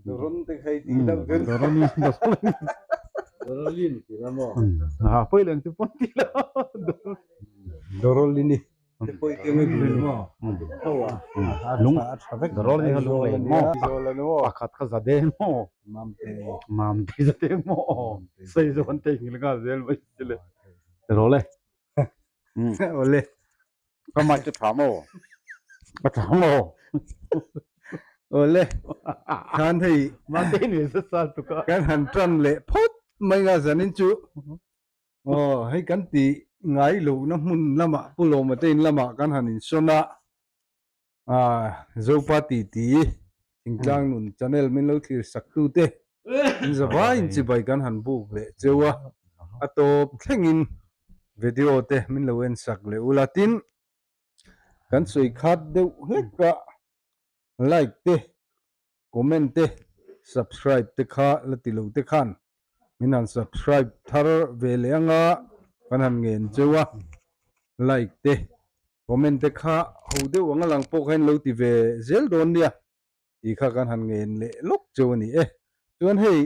Doron te khai ti deuh vel. Doroni Doroni. Dorolin ti la maw? Ha pawi leng chu pawn ti lo. Dorolini te pawi te ngai duh maw? Lung A tha vek. Dorolini kha lung lei maw? Aizawl a ni maw? Pakhat kha za deng maw? Mamte. Mamte za deng maw? Sei zawk an theihnghilh nghal zel mai si le. Rawle. Awle. Ka mic chu tha maw? Ka tha maw? Awle. Khan hei. Mate ni sa sa tu ka. Kan han tan leh phawt mai nga zanin chu. Aw hei kan ti ngai lo na hmun lamah Pu Lawma te in lamah kan han insawn a. Zopa titi Thingtlang nun channel min lo thlir sak tu te in zavai in chibai kan han buk leh cheu a, a tawp thlengin video te min lo en sak leh ula tin kan sawi khat deuh hlek a like te comment te subscribe te kha la ti lo te khan min han subscribe thar ve leh anga kan han ngen cheu a like te comment te kha ho deuh anga lang pawh kha in lo ti ve zel dawn nia tih kha kan han ngen leh lawk cheu a ni e chuan hei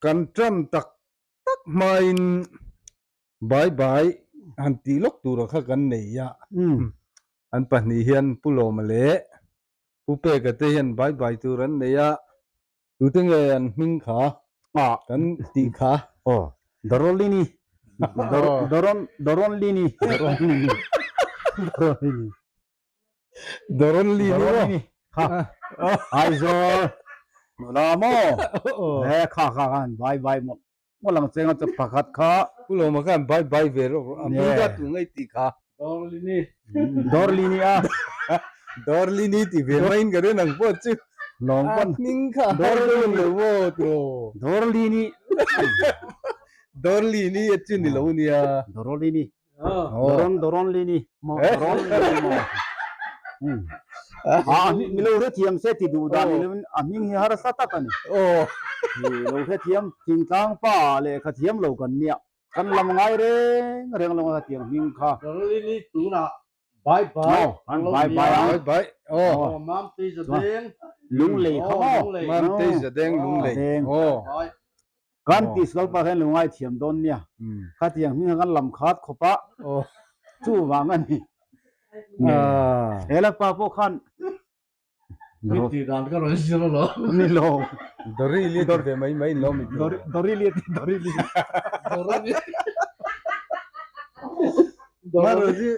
kan tan tak tak hmain bye bye han tih lawk tura kha kan nei a an pahnih hian Pu Lawma leh Pu Peka te hian bai bai tur an nei a, tute nge an hming kha kan tih kha? Aw, Dorolini, Doron, Doronlini, Doronlini, Doronlini. Doronlini maw? Doronlini, kha, Aizawl, nula maw? He kha kha khan bai bai mawlh mawlh ang cheng a chu pakhat kha. Pu Lawma khan bai bai ve rawh rawh a hming kha tu ngei tih kha. Dorlini. Dorlini a. Dorlini ti ve maiin ka rin ang pawh chu. Lawm pawn. A hming kha a har dawn lo maw tiraw. Dorlini. Dorlini a chu ni lo nia. Dorlini. Doron Doronlini maw Doronlini maw. A mi lo hrethiam se ti duh dan ni lovin a hming hi harsa tak a ni. Mi lo hrethiam thingtlang pa lehkha thiam lo kan nia. Kan lam ngai reng reng lo a tiang hming kha. Dorlini tunah bye bye. An bye bye ang. Bye bye. Aw. Mamtei Zadeng. Lunglei kha maw. Mamtei Zadeng Lunglei. Aw. Kan tih sual pah hian lo ngaithiam dawn nia. Khatiang hming kha kan lam khat khawp a. Chuvang a ni. He lapa pawh khan Tih dan ka rawn zir alawm. Ni lo. Dorili ti ve mai mai lo mi. Dorili ti Dorili. Dorili. Marozi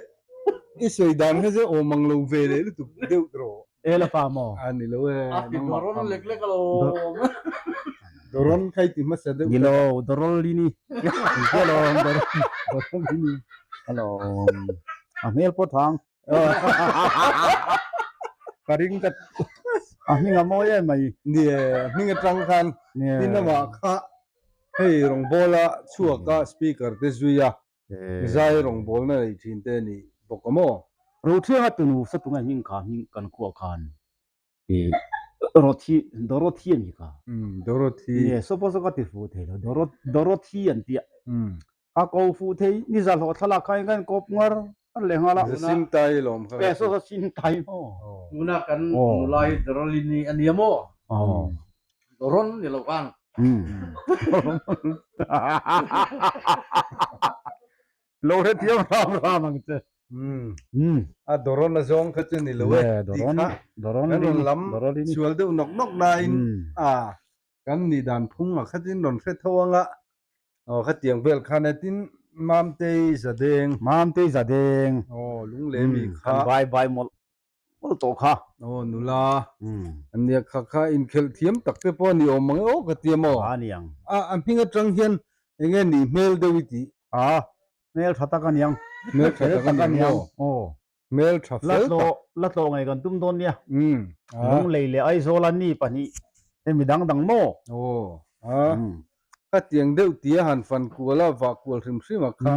i sawi dan kha chu awm ang lo ve leh lutuk deuh rawh. E la pa maw? A ni lo e. A ti doron lek lek alawm. Doron kha i ti hmasa deuh. Ni lo, Dorolini. Engtia lawm Doron Dorolini. Alawm. A hmel pawh thang. Ka ring ka A hming a mawi em mai. Ni e, a hming atang khan tin amah kha hei rawngbawla chhuak a speaker te zui a. Zai rawngbawlna nei thin te ni bawk a maw? Rothianga tunu sa tunge hming kha hming kan khuah khan i Dorothy Dorothy a ni kha. Umm Dorothy. Nge suppose ka ti fuh thei lo Doro Dorothy an tia. Ka ko fuh thei ni za hlawh thlalak kha in ka in kawp ngar ngar leh nghal a. Za sim tai lawm kha. E saw za sim tai maw. Tuna kan nula hi Dorolini a nia maw? Doron ni lo khan. Lo hrethiam ram ram ang che. A Doron a zawng kha chu ni lo e. Tih kha kan rawn lam sual deuh nawk nawk nain a kan nih dan phung a khatin rawn hre tho ang a. Aw khatiang vel khan e tin Mamtei Zadeng. Mamtei Zadeng. Aw Lunglemi kha. Kan bai bai mawlh mawlh tawh kha. Aw nula an nia kha kha inkhelh thiam tak te pawh a ni awm ang e aw ka ti a maw? A niang. A a hming atang hian eng nge nih hmel deuh i tih? A hmel tha tak a niang. Hmel tha tak a niang maw? Aw. Hmel tha fel tak. La tlawh ngei kan tum dawn nia. Lunglei leh Aizawl a ni pahnih hemi dang dang maw? Aw a Khatiang deuh tia han fan kual a, vah kual hrim hrim a kha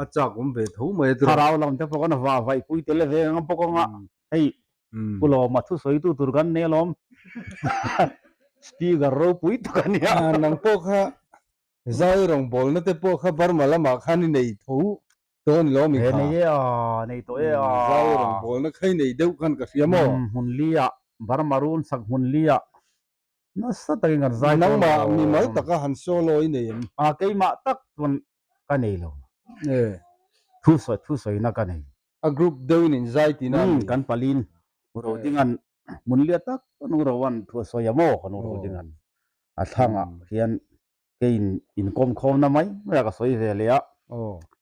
a chak awm ve tho mai a tiraw. Thlarau lam te pawh kan vah vaih pui tel ve ang bawk ang a, hei Pu Lawma thusawitu tur kan nei alawm, speaker ropui tak a nia. Nang pawh kha zai rawngbawlna te pawh kha Burma lamah khan i nei tho dawn ilo mi kha. Nei e a, nei tawh e a. Zai rawngbawlna kha i nei deuh khan ka hria maw? Hmun li ah. Burma run sak hmun li ah nasa takin kan zai tawn Nangmah mimal taka han solo i nei em? A keimah tak chuan ka nei lo. E. Thu sawi thu sawina ka nei. A group deuhin in zai tihna a ni. Kan palin Rodingan hmun lian tak kan u Rowan thu a sawi a maw kan u Rodingan a thlangah hian keiin inkawm khawmna mai mai a ka sawi ve leh a,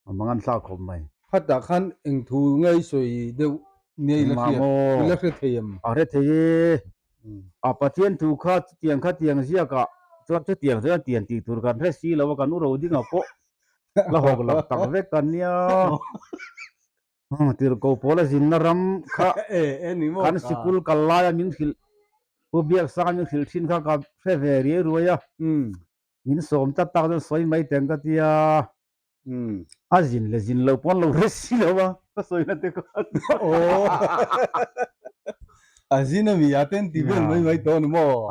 a mangan thlak khawp mai. Khatah khan eng thu ngei sawi deuh nia i la hriat, i la hre thei em? A hre thei e, a Pathian thu kha chutiang kha tiang ziakah chuan chutiang chuan tiang tih tur kan hre si lo a, kan u Rodinga pawh la hawk lak tak vek kan nia. Tirhkoh pawl a zinna ram kha kan sikul kal laia min hrilh Pu Biaksanga min hrilh thin kha ka hre ve riai ruai a, min sawm tlat tak chuan sawi mai teng ka tia, a zin leh zin lo pawn lo hre si lo a, ka sawina te kha A zin a mi a ten ti vel mai mai tawh a ni maw?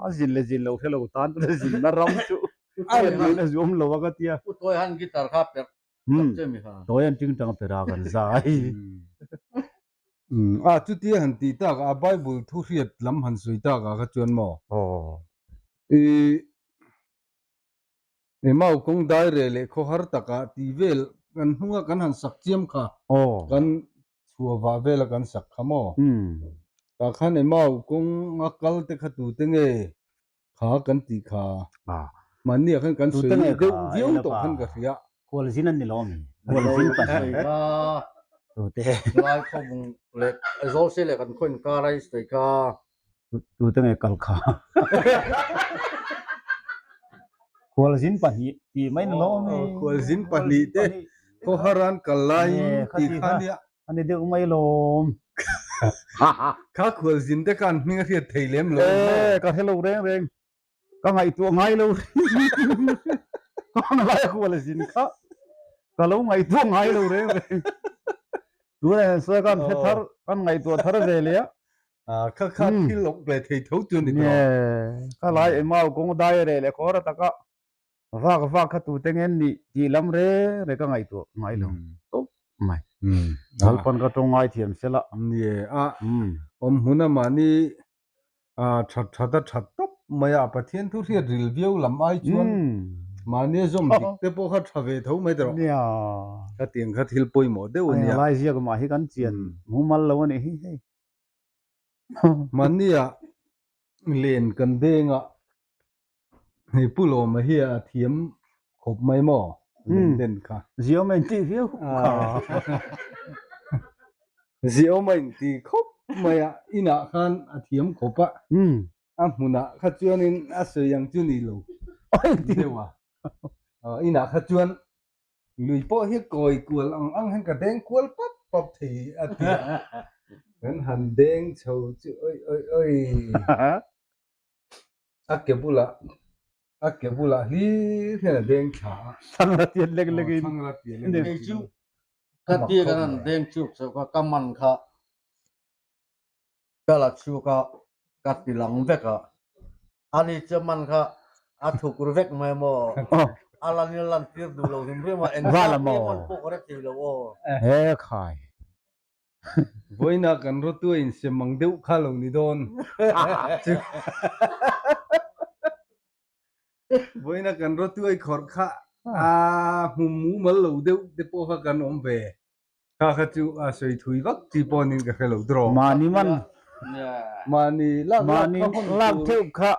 A zin leh zin lo hre lo tan chuan a zinna ram chu a rin a zuam lo a ka tia. Pu Tawihan guitar kha perh Tawi an ting tang per a kan zai. A chutia han tih tak a Bible thu hriat lam han sawi tak ah kha chuan maw? I Emau kawng dai reh leh khaw har tak ah tih vel kan hnung a kan han sak chiam kha kan chhuah vah vel a kan sak kha maw? Tah khan Emau kawng a kal te kha tute nge Kha kan tih kha mahni ah khan kan sawi deuh viau tawh khan ka hria. Khualzin an ni lo ami? Khualzin pahnih. Tute. Lai khawbung leh Aizawl se leh kan khaw inkar a i sawi kha. Tute nge kal kha? Khualzin pahnih tih mai ni lo ami? Khualzin pahnih te khawharan kal laiin tih kha nia. A ni deuh mai lawm. Kha khualzin te khan hming a hriat thei lem lo. E, ka hre lo reng reng. Ka ngaihtuah ngai lo reng. Ka hmanlai a khualzin kha ka lo ngaihtuah ngai lo reng reng. Tunah hian sawi khan hre thar, kan ngaihtuah thar ve leh a. Kha kha thil awk ve thei tho chu a ni tawh. Ka lai Emau kawng dai reh leh khawr ataka Vak vak kha tute nge nih tih lam reng reng ka ngaihtuah ngai lo tawp mai. Lalpan ka tawng ngai thiam se la. Nie a awm hmun a mahni that that a that tawp mai a, Pathian thu hriat ril viau lam ai chuan mahni a zawm dik te pawh kha tha ve tho mai tawh. Nia. Khatiang kha thil pawimawh deuh a nia. Lai ziak mah hi kan chian mumal lo a nih hi hei. Mahni ah len kan deng a. Hei Pu Lawma hi a thiam khawp mai maw? Len den kha. Ziawm a inti viau kha. Ziawm a inti khawp mai a, inah khan a thiam khawp a. A hmunah kha chuanin a sawi ang chu ni lo deuh a. Inah kha chuan lui pawh hi kawi kual ang ang hian ka deng kual pap pap thei a ti a. Kan han deng chho chu oi oi oi. A ke bulah a ke bulah hlir hian a deng thla a. Thlangra tian lek lek in. Thlangra tian lek lek in. Chu ka tia kan han deng chuk chauh kha ka man kha ka la chhuk a ka ti lang vek a ani chu man kha a thuk ru vek mai maw a lan in a lan tir duh lo hrim hrim a engzat nge man pawh ka hre thei lo aw. He khai. Vawiina kan rawtu a insem ang deuh kha lo ni dawn. Vawiina kan rawtu a i khawrh kha a hmu mumal lo deuh te pawh kha kan awm ve. Kha kha chu a sawi thui vak chi pawh niin ka hre lo draw. Mahni man. Mahni lak lak kha hun tur. Lak theuh kha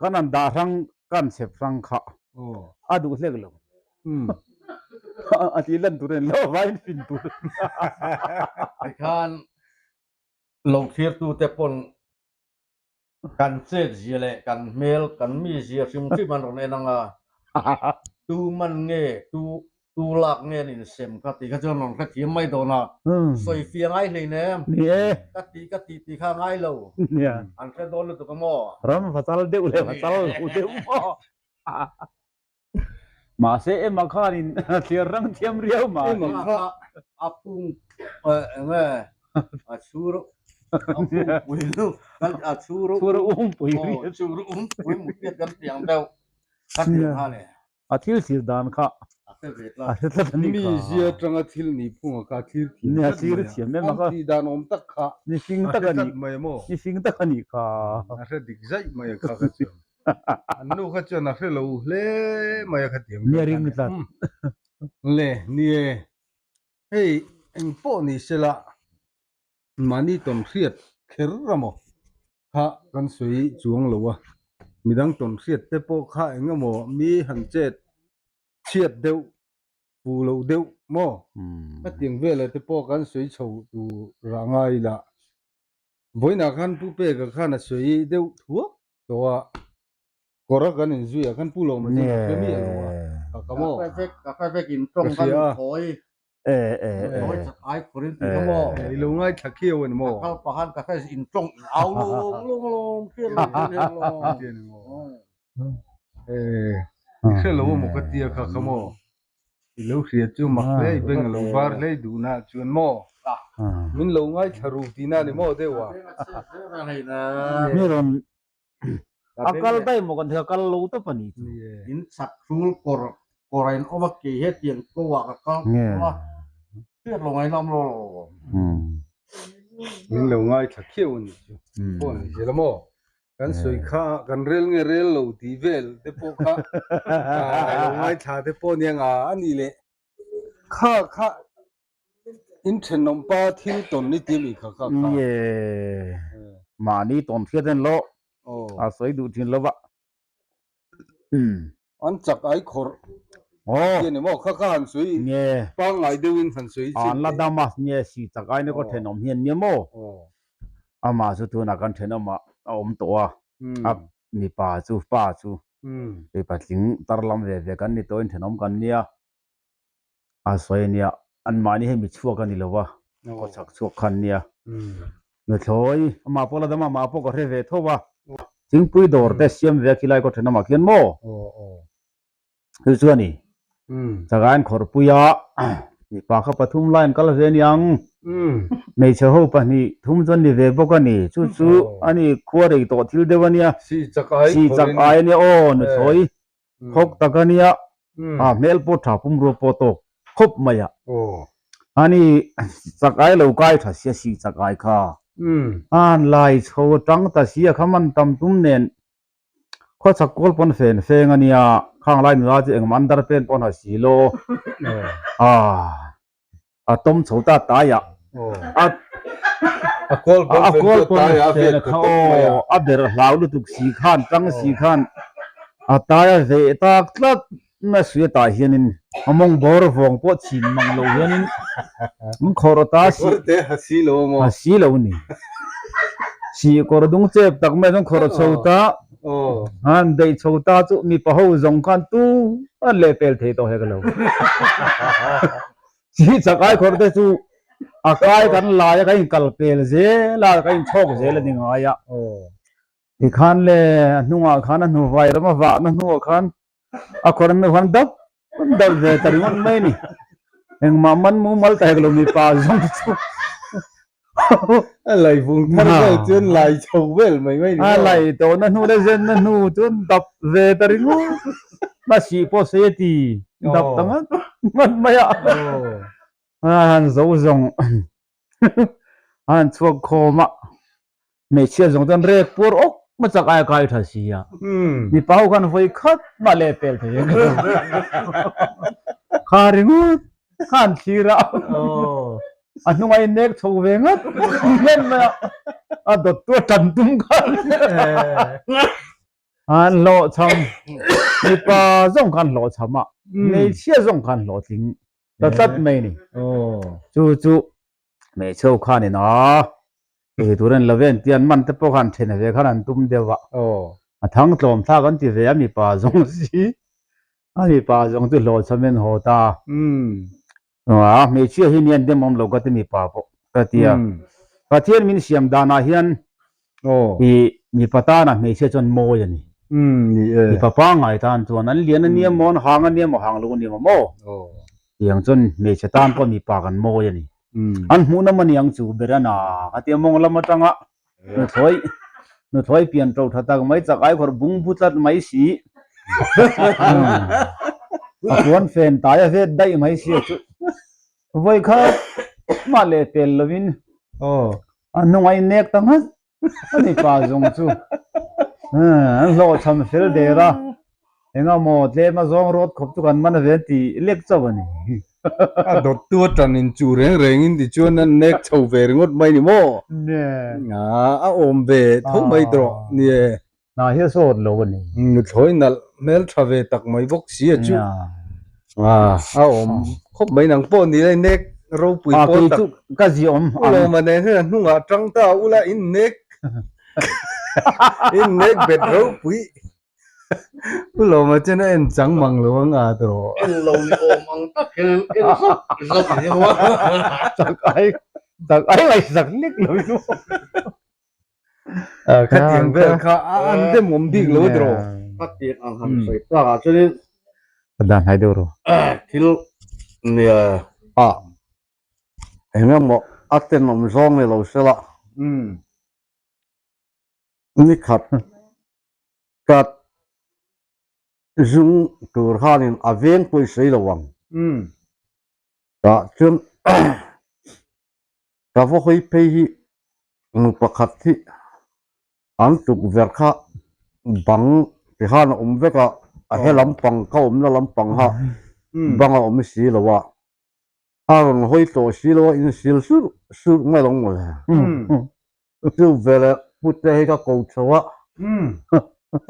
kan an dah hrang kan chep hrang kha a duh hlek lo. A ti lan tur a ni lo vain fin tur. Tikhan lo thirtute pawn kan chet zia leh kan hmel kan mi zia hrim hrim an rawn en ang a, tu man nge tu Tu lak nge an insem kha tih kha chuan rawn hrethiam mai dawn a, sawi fia ngai hlein em? Ni e. Ka ti ka ti tih kha ngai lo. Nia. An hre dawn lutuk a maw? Ram va chal deuh leh va chal lo deuh maw? Mahse Emma khanin thliar rang thiam riau mai. Emma kha a pung eng nge a chhur a pung pui lu a chhur chhur um pui chhur um pui mut kan tiang deuh ka ti kha le. A thil thlir dan kha. A hre tlat a nih Mi kha. zia atanga thil nih phunga kha a thlir thiam Nia tlat thlir mai a. thiam em a An kha. tih dan awm tak kha Ni fing a tak hre a tlat nih mai a maw? Ni fing tak a nih kha. A hre dik zaih mai a kha kha chuan. An nu kha chuan a hre lo hle mai a khatiang Nia ring tlat. Le ni e. Hei eng pawh ni sela mahni tawn hriat kher a maw kha kan sawi chuang lo a. Midang tawn hriat te pawh kha eng emaw mi han chet chhiat deuh fu loh deuh maw khatiang velah te pawh kan sawi chho tur ah ngai ila. Vawiinah khan Pu Peka khan a sawi deuh thuak tawh a, kawr a kan inzui ah khan Pu Lawma chu ka hre miah lo a, ka ka maw? Ka hria a. I lo ngaithla khiau a ni maw? I hre lo a maw ka tia kha kha maw? I lo hria chu mak hle i beng a lo var hle duhna ah chuan maw? Min lo ngaithla ru tihna a ni maw deuh a? Mi rawn a kal daih maw kan thei a kal lo tawp a ni chu. In chak hrul kawr kawr a in awm a kei hetiang ko ah ka kal tawh a hriat lo ngaihna awm lo lo. Min lo ngaithla khiau a ni chu. Pawh ni zel a maw? Kan sawi kha kan rel nge rel lo tih vel te pawh kha lo ngaithla te pawh nia nga a nih leh kha kha in thenawm pa thil tawn ni ti mi kha kha kha. Nge mahni tawn hriat en lo a sawi duh thin lo va. An chak ai khawrh ti a ni maw kha kha han sawi pangngai deuhin han sawi chin An la dam a nge si chak ai na kaw thenawm hian nia maw amah chu tunah kan thenawm ah a awm tawh a a mipa chu pa chu hei patling tar lam ve ve kan ni tawhin thenawm kan nia a sawi a nia anmahni hei mi chhuak a ni lo va kaw chhak chhuak khan nia nuthlawi amah pawh la dam a amah pawh ka hre ve tho va thingpui dawr te siam ve a khilai kaw thenawmah khian maw chu chu a ni chagain khawrhpuia mipa kha pathum lai an kal ve aniang hmeichhe ho pahnih thum chu an ni ve bawk a ni chu chu a ni khua rei tawh thil deuh a nia si chak ai a nia aw nuthlawi Khawk tak a nia, a hmel pawh tha pumrua pawh tawk khawp mai a. Ani chak ai lo kai tha sia si chak ai kha. An lai chho atang ta sia kha man tam tum nen khaw chak kawl pawn fen feng a nia, khang lai nula chu engmah an dar pen pawn ha si lo. A tawm chho ta tai a. A a kawl pawn a kawl fen pawn tai a fen vet kha ta tawp mai a. aw a ber hlau lutuk si khan tang si khan a tai a veh tak tlat na suia tah hianin a mawng bawr vawng pawh chhin mang lo hianin an khawrh ta si Kawr te ha si lo maw? Ha si lo ni. Si kawr dung chep tak mai chuan khawrh chho ta an beih chho ta chu mipa ho zawng khan tu an leh pel thei tawh hek lo. Chi chak ai khawrh te chu a kai kan lai a kan inkal pel zel a kan inchhawk zel a ni ngai a. Tikhan le a hnungah khan a hnuvai ram a vahna hnuah khan a khawrh hnu khan dap dap ve ta ringawt mai a ni. Engmah man mumal ta hek lo mipa zawng chu. A lai vung thar vel chuan lai chho vel mai mai ni maw? A lai tawhna hnu leh zenna hnu chuan dap ve ta ringawt. A sih pawh sei a ti dap ta ngat ngat mai a. A han zo zawng a han chhuak khawm a. Hmeichhia zawng chuan rek puar awk ma chak ai kai tha si a. Mipa ho khan vawi khat mah leh pel thei ang. Kha ringawt khan thlir a. A hnung a innek chho ve ngat ngat mai a. A dawt tu a tan tum khan. An hlawhchham. Mipa zawng khan hlawhchham a. Hmeichhia zawng khan hlawhtling ta tlat mai a ni. Chu chu Hmeichhe ho khanin a ei tur an la ve an ti a, an man te pawh khan then ve khan an tum deuh a. A thang tlawm thlak an ti ve a mipa zawng si, a mipa zawng chu hlawhchham in haw ta. A hmeichhia hi ni an dem awm lo ka ti mipa pawh ka ti a. Pathian min siam danah hian i mipa tana hmeichhia chuan mawi a ni. Mipa pangngai tan chuan an lian a nia maw, an hang a nia maw, hang lo a nia maw maw? Tiang chuan hmeichhe tan pawh mipa kan mawi a ni. An hmuh na mawni ang chu ber a na ka tia mawng lam atanga nuthlawi nuthlawi pian to tha tak mai chak ai khawrh bung bu tlat mai si. A puan fen tai a vet daih mai sia chu vawi khat mah leh pel lovin a hnung a innek ta nghat a ni pa zawng chu. An hlawhchham fel der a, engemaw tlem a zawng rawt khawp chu kan man a ve an ti lek chauh a ni. A dawttu atan inchuh reng rengin tichuan an nek chho ve ringawt mai ni maw? A awm ve tho mai tawh nia. Hna hi a sawt lo a ni. Nuthlawi nalh hmel tha ve tak mai bawk si a chu. A awm khawp mai nang pawh ni lai nek ropui pawl tak. Ka zi awm ang. Ulawma nen hian a hnungah tang ta ula in nek in nek bet ropui. Ulawma chuan a en chang mang lo ang a tawh. En lo ni awm ang tak hian en zauh zauh a ni maw. Tak ai tak ai ngaihsak nek lo in aw. Khatiang vel kha a an dem awm bik lo tiraw? Khatiang ang han sawi tak ah chuanin Ka dan hnai deuh rawh. Thil nia ah eng emaw a tenawm zawng ni lo sela ni khat kat zung tur khanin a veng pawh i sawi lo ang. Tah chuan Ka va hawi phei hi nu pakhat hi an tukverh kha bang ti khan a awm vek a, a he lampang ka awmna lampang kha bang a awm si lo a, a rawn hawi tawh si lo a insil surh surh mai lo mawle. Chu veleh pute hi ka ko chho a,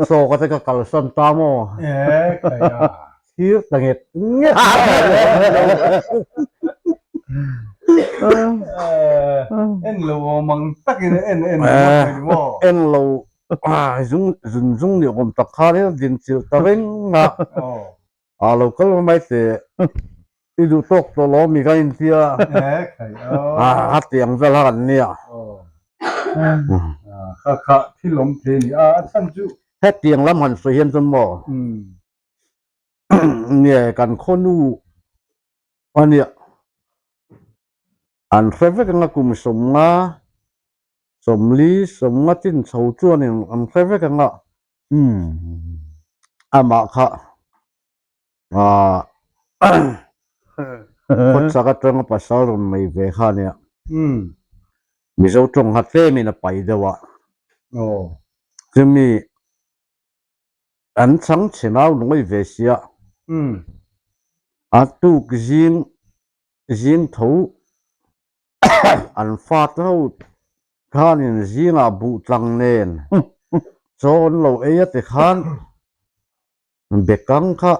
saw ka te ka kalsan ta maw? Thir ta nget nget En lo awm ang takin en en en lo zung zun zung ni awm tak khan in din chilh ta reng a. A lo kal mai teh i duh tawk tawh lo mi ka intia a tiang vel kha kan nia. Kha kha thil awm thei a ni a, a chhan chu. Hetiang lam han sawi hian chuan maw nge kan khawnu a nia an hre vek anga kum 50 40 50 chin chho chuanin an hre vek anga. Amah kha khawchak atanga pasal rawn nei ve kha a nia. Mizo tawng kha tlemin a pai deuh a. Chumi an chhang chhe nau nawi ve sia. A tuk zing zing tho An fate ho khanin zingah buh tlang nen chaw an lo ei a ti khan bekang kha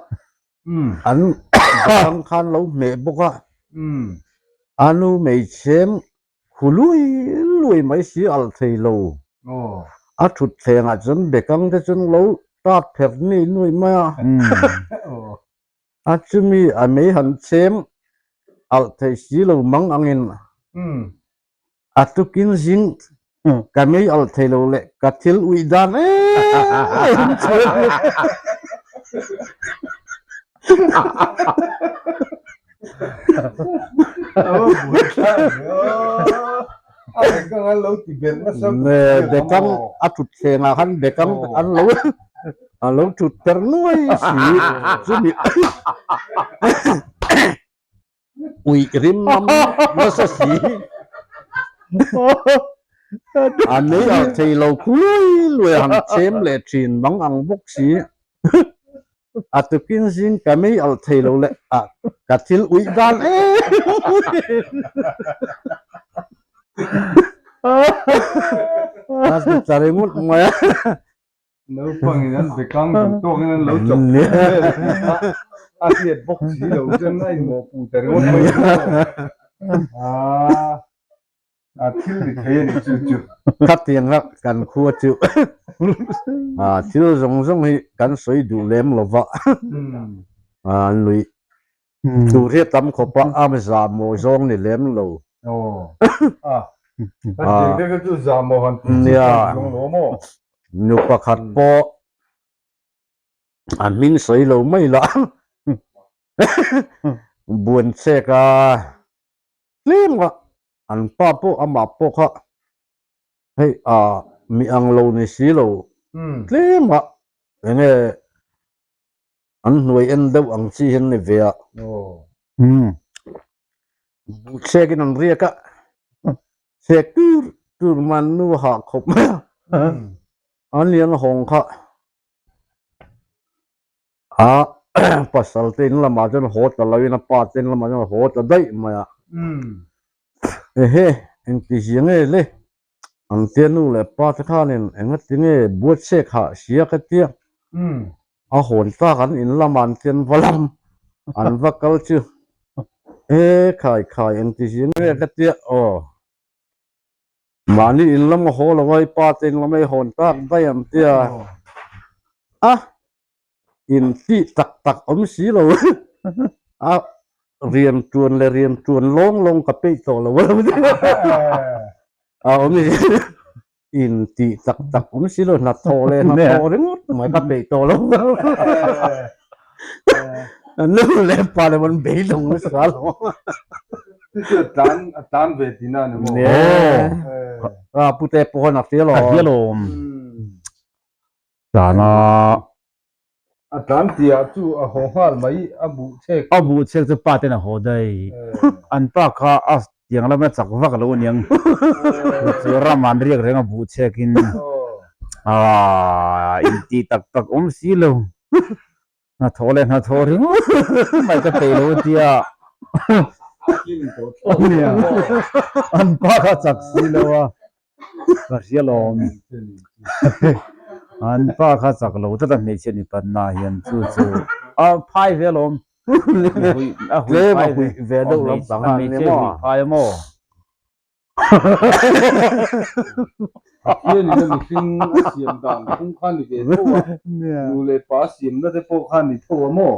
an bekang kha an lo hmeh bawk a, a nu hmeichhem khu lui lui mai si alh thei lo, a thut thlengah chuan bekang te chuan lo tat pherh nuih nuih mai a. A chumi a mei han chhem alh theih si lo mang angin a tukin zing ka mei alh thei lo leh ka thil uih dan em em Bekang a thut thleng ah khan bekang an lo a lo thut per nuai si chumi uih rim ngam nasa si a mei alh thei lo khu lui lui han chhem leh thin mang ang bawk si. A tukin zing ka mei alh thei lo leh a ka thil uih dan em a ti ta ringawt mai a. Naupangin an bekang duh tawkin an lo chawp vel vel tih kha a hriat bawk si lo chuan a inmawhpuh ta ringawt mai a. A thil ni thei a ni chu chu. Khatiang a kan khua chu a thil zawng zawng hi kan sawi duh lem lo va, a nuih tur hi a tam khawp a, a zah maw zawng ni lem lo. Nia, nu pakhat pawh a hming sawi lo mai la, buan chek a. Tlem a an pa pawh amah pawh kha hei ah mi ang lo ni si lo tlem a enge. An hnuai en deuh ang chi hian ni ve a. Buhchek in an riak a, chek tur tur man nu hah khawp mai a. An lian hawng kha a pasal te in lamah chuan haw ta lo in a pa te in lamah chuan haw ta daih mai a. Ehe engti zia nge le? Ang tia nu leh pa te khanin engati nge buatchek hah sia ka tia a hawn tak an in lamah an tian va lam an va kal chu e khai khai engti zia nge ka tia aw mahni in lam a haw lo a i pa te in lam a i hawn tak daih an tia a in tih tak tak awm si lo a rian tuan leh rian tuan lawng lawng ka peih tawh lo a a awm i in tih tak tak awm si lo hnathawh leh hnathawh ringawt mai ka peih tawh lo nu leh pa leh an beidawng nasa lo chu tlan a tlan ve tina ni maw a pute pawh a hria lawm a hria lawm Tlan a. A tlan tihah chu a haw nghal mai a buh chek. A buh chek chu pa ten a haw daih. An pa kha a tiang lama chak vak lo aniang. Chu ram an riak reng a buh chek in aaa intih tak tak awm si lo. Hnathawh leh hnathawh ringawt mai ka peih lo tia. An pa kha chak si lo a. Ka hria lawm. An pa kha chak lo tlat a hmeichhia ni panna hian chu chu a phai ve alawm. A hui Tlem a hui ve deuh lam pang a ni maw? A phai a maw? Pathian in a mihring a siam dan phung kha ni ve tho a, nu leh pa siamna te pawh kha ni tho a maw?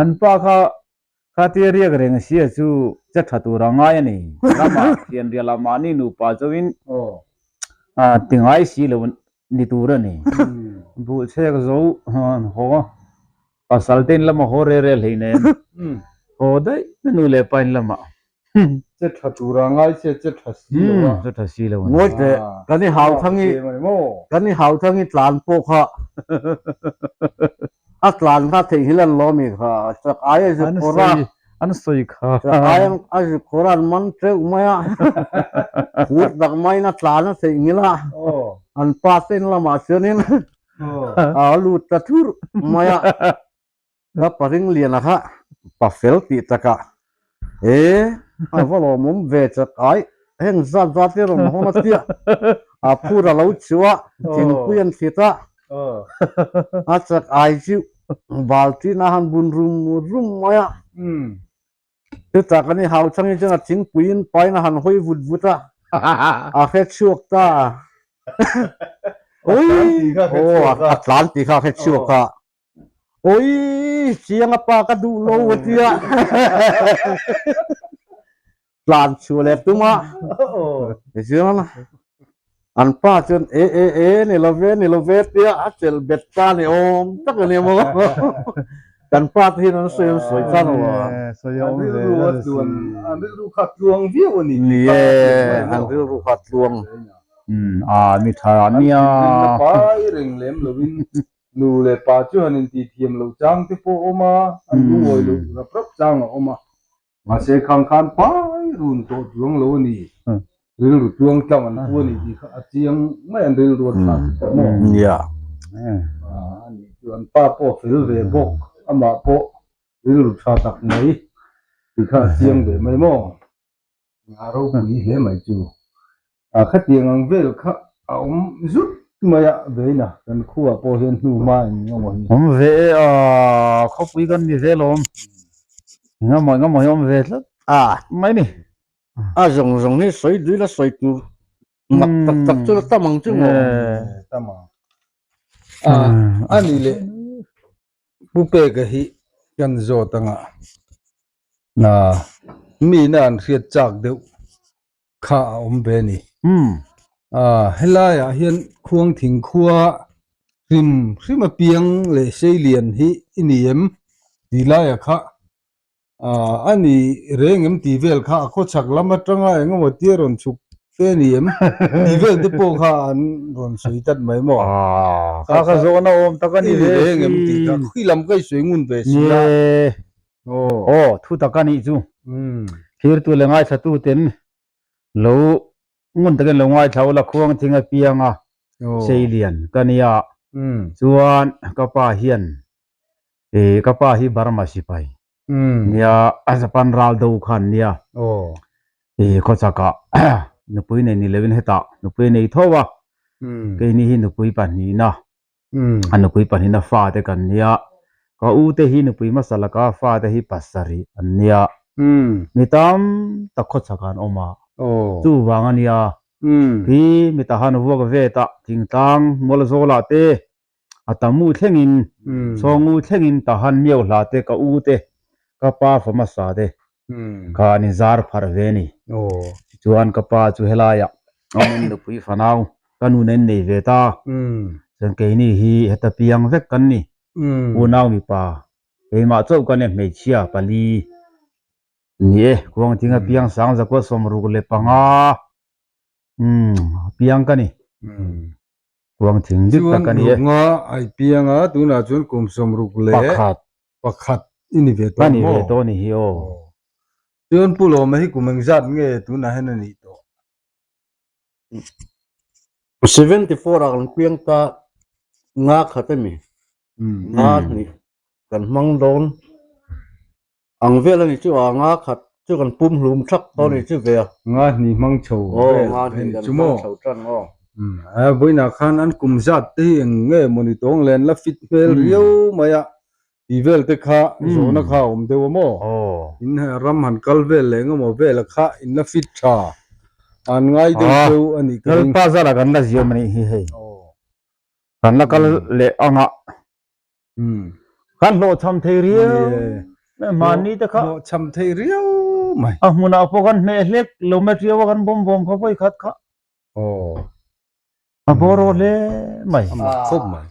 An pa kha Khatia riak reng sia chu che tha tur a ngai a ni. Ramah thian riah lah mahni nupa chauhin ti ngai si lo ni tur a ni. Buhchek zo haw pasal te in lama haw re re hlei nen haw daih na nu leh pa in lamah. Che tha tur a ngai sia che tha si lo a. Che tha si lo a ni. Ngawi teh, kan i hau thang i, kan i hau thang i tlan pawh kha A tlan kha theih hi lan lo mi kha chak ai a zuk khawr a. An sawi kha. Chak ai a zuk khawr a an man teuh mai a. Phur tak maiin a tlan a theih ngil a. An pa te in lamah chuanin a lut ta thur mai a. Ka paring liana kha pa fel tih takah e a va lawmawm ve chak ai heng zat zat hi rawn hawn a tia a phur a lo chhuah thingpui an thlit a. A chak ai chu baltin a han bun rum rum mai a. Chutah kan i hau changin chuan a thingpuiin pain a han hawi vut vut a, a hre chhuak ta. Ui! Aw, a tlan tih kha a hre chhuak a. Ui! Chiang a pa ka duh lo a tia. Tlan chhuah leh tum a. Tichuan an pa chuan e e e ni lo ve ni lo ve tia a chelh bet ta ni awm tak a nia maw. Kan pa te hian an sawi an sawi khan a An rilru a tluan an rilru kha tluang viau a ni. Ni e an rilru kha tluang. A mi tha ania. An thinrimna pai reng lem lovin Nu leh pa chu han intih thiam loh chang te pawh a awm a, an lungawi loh rap rap chang a awm a. Mahse khang khan pai run tawh chuang lo a ni. Rilru tluang tlang an pu a ni tih kha a chiang mai an rilru a thlak tawh maw? Nia. A nih chu an pa pawh a fel ve bawk, amah pawh rilru tha tak mai tih kha a chiang ve mai maw? A ropui hle mai chu. A khatiang ang vel kha a awm zut mai a veina kan khuah pawh hian hnu hma in engemaw hi. Awm ve e a, khawpui kan ni zel awm. Engemaw engemaw hi awm ve tlat a mai ni. A zawng zawng hi sawi dui la sawi tur mak tak tak chu la tam ang chu maw. Tam ang. A a ni leh Pu Peka hi kan zawt anga na mina an hriat chak deuh kha a awm ve a ni. A helaiah hian khuangthing khua hrim hrim apiang leh seilian hi i ni em tih laiah kha a ni reng em tih vel kha a khawchhak lam atanga engemaw tia rawn chhuk. Te ni em? Tih vel te pawh kha an rawn sawi tlat mai maw? Kha ka zawhna awm tak a ni ve si. Em tih kha khawi lam ka i sawi ngun ve si a. Aw thu tak a nih chu. Thirtu leh ngaithlatu ten lo ngun takin lo ngaithla ula khuang thing a piang a seilian ka nia. Chuan ka pa hian ka pa hi Burma sipai Nia a Japan ral do khan nia i khawchakah nupui nei ni loin hetah nupui nei tho a, keini hi nupui pahnihna a nupui pahnihna fate kan nia, ka u te hi nupui hmasa laka fate hi pasarih an nia, mi tam tak khawchakah an awm a, chuvang a nia khi mi tahan vuak vet ah thingtlang mual zawlah te A tamu thlengin, chhawngu thlengin Tahan miau hla te ka u te, ka pa fa hmasa te kha an inzar pharh ve a ni. Tichuan ka pa chu helaiah awmin nupui fanau ka nu nen nei ve ta. Chuan keini hi heta piang vek kan ni. Unau mipa keimah chauh ka nia hmeichhia pali ni e. Kuangthinga piang sang zakua 65 piang ka ni. Kuang thing dik tak a ni e. Chuan ruknga a i piang a, tunah chuan kum 60 leh Pakhat. pakhat i ni ve tawh Ka ni maw? ve tawh a ni hi aw. Chuan Pu Lawma hi kum engzat nge tunah hian a nih tawh? 74 ah kan piang ta nga khat a mi, nga hnih kan hmang dawn. Ang vel a ni chu a, nga khat chu kan pum hlum thak tawh a ni chu ve a. Nga hnih hmang chho vel a ni chu maw? Aw, nga hnih kan hmang chho tan aw. A vawiinah khan an kum zat te hi eng nge maw ni tawng len la fit hmel riau mai a, tih vel te kha zawhna kha a awm deuh a maw? In ram han kal vel leh eng emaw vel a kha in la fit tha an ngai deuh deuh a nih ka ring. Lalpa zara kan la ziam a nih hi hei. Kan la kal leh ang a. Kan hlawhchham thei riau mai mahni te kha. Hlawhchham thei riau mai. A hmunah pawh kan hmeh hlek lo mai riau a kan bawm bawm kha vawi khat kha. A bawr aw hle mai. A mak khawp mai.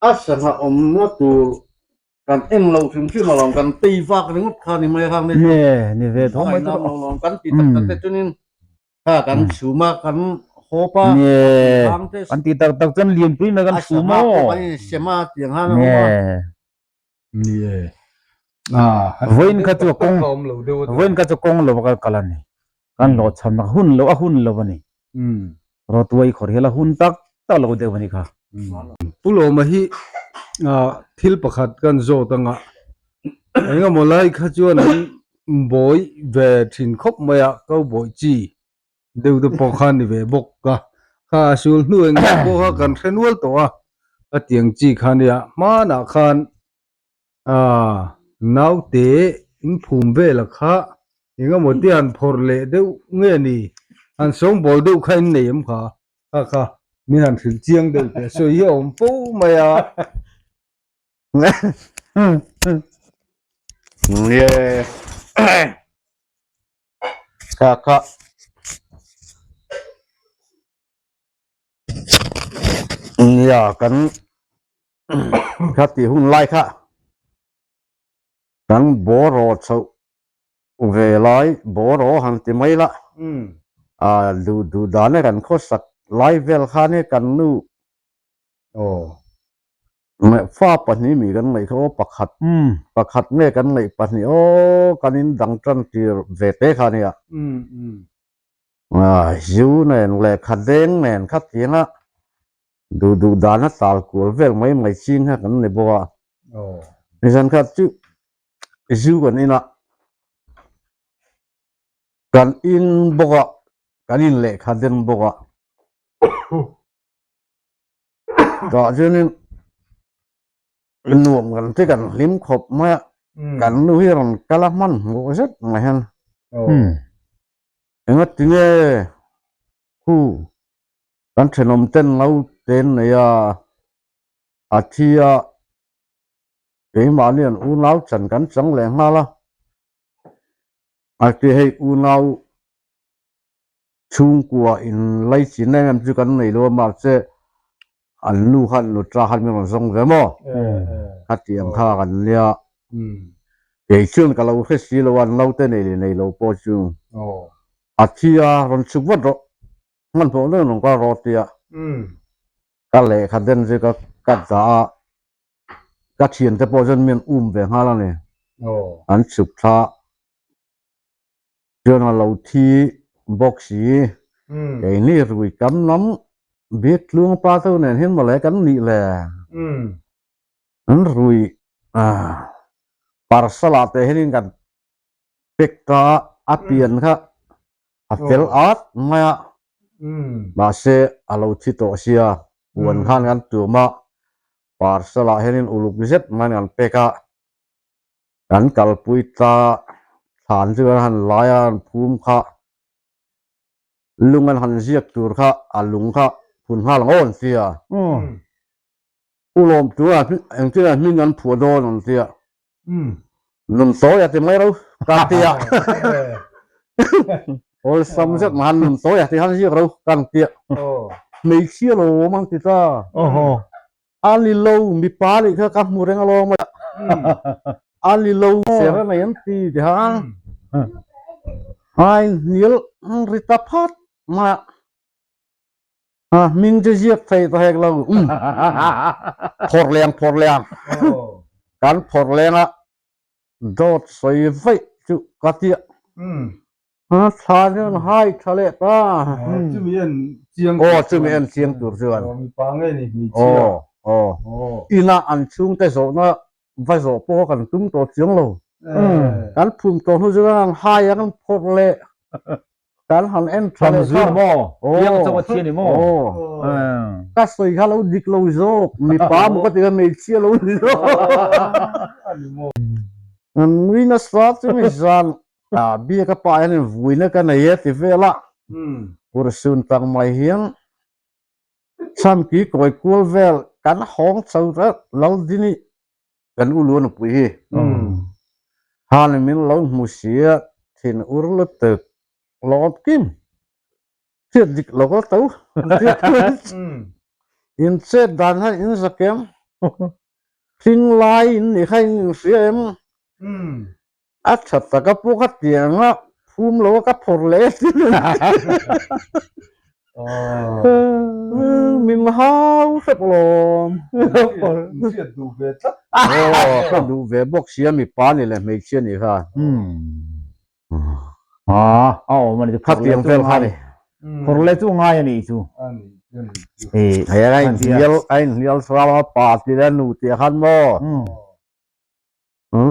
A sangha awmna tur kan en lo hrim hrim alawm kan tei vak ringawt kha ni mai a khang ni chu. Ni ve tho mai chu. Kan ti tak tak te chuanin Kha kan chhum a, kan hawp a, Nge, kan ti tak tak chuan lianpui mai kan chhum aw. A kan insem a, tiang han a awm a. Nge. Vawiin kha chu kawng, vawiin kha chu kawng lo a kal a ni. Kan hlawhchham a hun lo, a hun lo a ni. Rawtuai khawr hial a hun tak tak lo deuh a ni kha. Pu Lawma hi thil pakhat kan zawt anga engemaw lai kha chuan an bawi ve thin khawp mai a, ko bawi chi deuh te pawh kha ni ve bawk a, kha a sul hnu engemaw pawh kha kan hre nual tawh a, ka tiang chi kha nia hmanah khan Aaa, naute in phum vela kha engemaw te han phawrh leh deuh nge ni? Han sawngbawl deuh kha in nei em kha? Kha kha, min han hrilh chiang deuh teh sawi hi a awm fo mai a. Nge kha kha. Nia kan Kha tih hun lai kha kan bawraw chhoh ve lai bawraw han ti mai la a duh duh dan e kan khawsak lai vel khan e kan nu fa pahnih mi kan ngaih kha aw pakhat pakhat nge kan ngaih pahnih aw kan in dang tan tir ve te kha nia zu nen lehkha deng nen kha tianga Duh duh dana tal kual vel mai mai ching kha kan ni bawk a. Nizan khat chu zu kan in a, kan in bawk a, kan in lehkha den bawk a. Tah chuanin nuam kan ti kan hlim khawp mai a, kan nu hi rawn kal a hmanhmawh zet mai hian. Engatinge khu Kan thenawm ten lo ten nei a, a thi a, keimahni an unau chan kan chang leh nghal a, a ti hei unau chhungkua in laichin em em chu kan nei lo a mahse an nu khan nu ta khan min rawn zawng ve maw khatiang kha kan nia kei chuan ka lo hre si lo a an naute nei leh nei lo pawh chu. A thi a, rawn chhuk vat rawh. Hmanhmawh deuhin rawn kal rawh tia ka lehkha den chu ka ka dah a, ka thiante pawh chuan mi an um ve nghal a ni. An chhuk thla chuan a lo thi bawk si. Keini rui kam lam bik tlung pa te nen hian mawle kan nih le. An rui parcel ah te hianin kan pek ta a pian kha a fel at mai a, mahse a lo thi tawh sia, puan khan kan tum a, parcel ah hianin uluk zet maiin kan pek a, kan kalpui ta thlan chu kan han lai a, an phum kha lung an han ziak tur kha a lung kha phun nghal ang aw an ti a. U lawm tura engtin a hming an phuah dawn an ti a. Nun tawi a ti mai ro ka ti a. Awlsam zet mah han nun tawi a ti han ziak ro kan ti a. Hmeichhia lawm an ti ta. A ni lo mipa nih kha ka hmu reng alawm a. A ni lo ser a nei an ti ti han. Hai hnial ri ta phat mai a. A hming chu ziak thei ta hek lo. Phawrh leng phawrh leng. Kan phawrh leng a dawt sawi vaih chu ka tia. A thla hian hai tha leh ta. Chumi en chiang tur chuan. Aw chumi en chiang tur chuan. Mipa nge ni hmeichhia. Aw aw. Ina an chhungte zawhna va zawh pawh kan tum tawh chiang lo. Kan phum tawh hnu chuan an hai a kan phawrh leh. Kan han en tha leh kha. Maw? Piang chauh a thi a ni maw? Ka sawi kha lo dik lo zawk. Mipa maw ka ti kha hmeichhia lo ni zawk. An nui nasa chu mi zan biak a pa hian vuina ka nei e ti vel a. Kursun tak mai hian chhamki kawi kual vel kan hawng chho ta Laldini Kan u lu nupui hi han min lo hmu sia thin ur lutuk lawm kim hriat dik lo ka to in chet dan khan in zakem hring lai in nih kha in inhria em A tha tak a pawh ka ti ang a, phum lo a ka phawrh leh Min hau hrep alawm. Hriat duh ve tlat. Aw, ka duh ve bawk sia mipa ni leh hmeichhia ni kha. A awm a ni chu phawrh leh chu ngai. Phawrh leh chu ngai a nih chu. Hei a inhnial a inhnial hram a pa ti leh nu tih ah khan maw.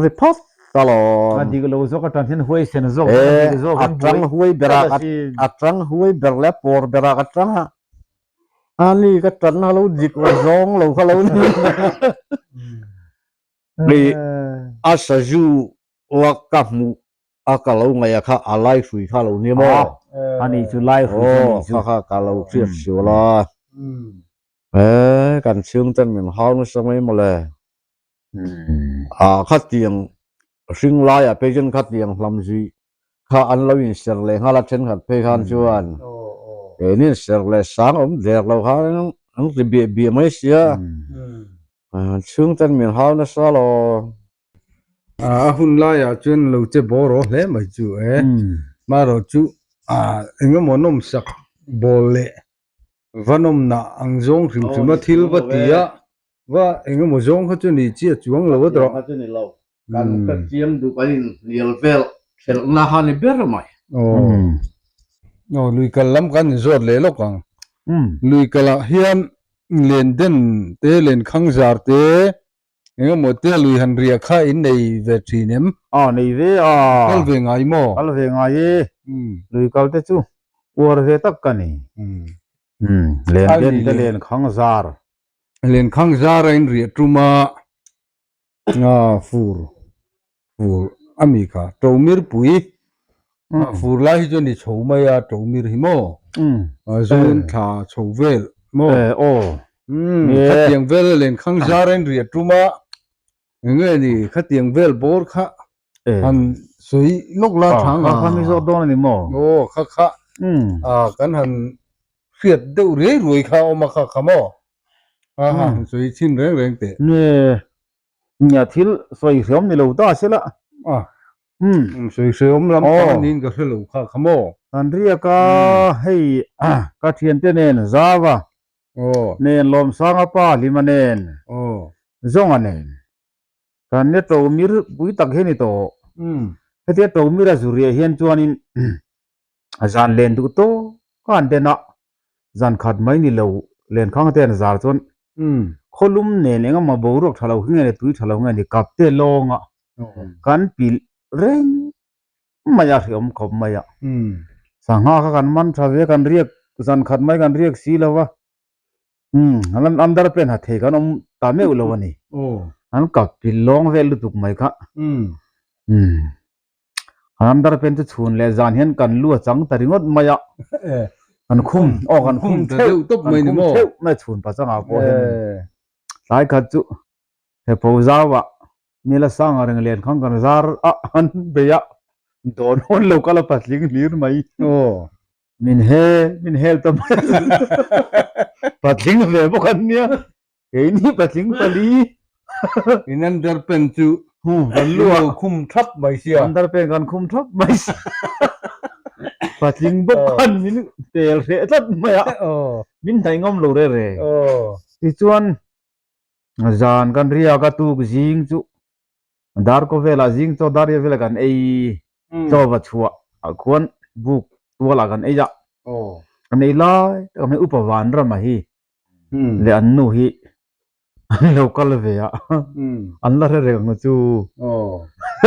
Ri phawt alawm. A dik lo zawk atang hian huai sen zawk a dik zawk hian buai huai ber a a tang huai ber leh pawr ber a ka tang a ani ka tan a lo dik lo zawng lo kha lo ni ni a sazu a ka hmuh a ka lo ngaih a kha a lai hrui kha lo ni maw ani chu lai hrui chu ni chu kha kha ka lo hriat sual a e kan chhungten min hau nasa mai mawle. Ah khatiang hring laiah phei chuan khatiang hlam zui kha an lo inser leh nghal a thenkhat phei khan chuan keini inser leh sang awm der lo khan an ri biah biah mai sia chhungten min hau nasa lo. A hun laiah chuan lo che bawr aw hle mai chu e marawh chu engemaw nawmsak bawl leh Va nawmna ang zawng hrim hrim a thil va ti a, va eng emaw zawng kha chu ni chiah chuang lo a tawh. Kha chu ni lo. Kan ka chiang duh kan inhnial vel thelhna kha ni ber mai. Aw. Aw lui kal lam kan inzawt leh lawk ang. Lui kalah hian len den te len khang zar te Eng emaw te lui han riah kha in nei ve thin em? A nei ve a. Kal ve ngai maw? Kal ve ngai e. Lui kal te chu uar ve tak ka ni. Len den te len khang zar. Len khang zar a in riah tum a, fur fur a mi kha Tomir pui fur lai hi chu a ni chho mai a Tomir hi maw Zun thla chho vel maw khatiang vel a len khang zar a in riah tum a eng nge ni khatiang vel bawr kha han sawi lawk la thang a kha mi zawk dawn a ni maw aw kha kha kan han hriat deuh riai ruai kha a awm a kha kha maw a han sawi chhin reng reng teh. Nia thil sawi hriam ni lo ta se la. Um sawi sawi awm lam pang a niin ka hre lo kha kha maw. Kan riak a hei ka thiante nen Zava nen Lawmsanga pa Hlima nen Zawnga nen kan nia Tomir pui tak hi a ni tawh. Hetia Tomir a zu riah hian chuanin zan len duh tawk a an den a, zan khat mai ni lo len khang te an zar chuan khawlum nen eng emaw boruak tha lo hi nge ni tui tha lo nge ni kap te lawng a kan pilh reng mai a hreawm khawp mai a, sangha kha kan man tha ve kan riak zan khat mai kan riak si lo va an under pen ha thei kan awm ta meuh lo a ni, an kap pilh lawng vel lutuk mai kha. An darpen chu chhun leh zan hian kan lu a chang ta ringawt mai a. Kan khum, aw kan khum theuh tawp mai ni maw? Theuh mai chhun pachangah pawh hian tlai khat chu he pho zauah Nila Sanga reng len khang kan zar a an bei a, dawn hawn lo kal a patling hlir mai. Aw. Min he, min hel ta mai. Patling ve bawk an nia. Keini patling pali. In underpen chu kan lu a khum thap mai sia. Underpen kan khum thap mai sia. Patling bawk khan min tel hreh tlat mai a. Min hnaih ngam lo re re. Tichuan zan kan riak a tuk zing chu dar kaw velah zing chaw dar riat velah kan ei chaw va chhuah ah khuan buk tualah kan ei a. Kan ei lai tak mai upa Vanrama hi leh an nu hi an lo kal ve a an la hre reng ang chu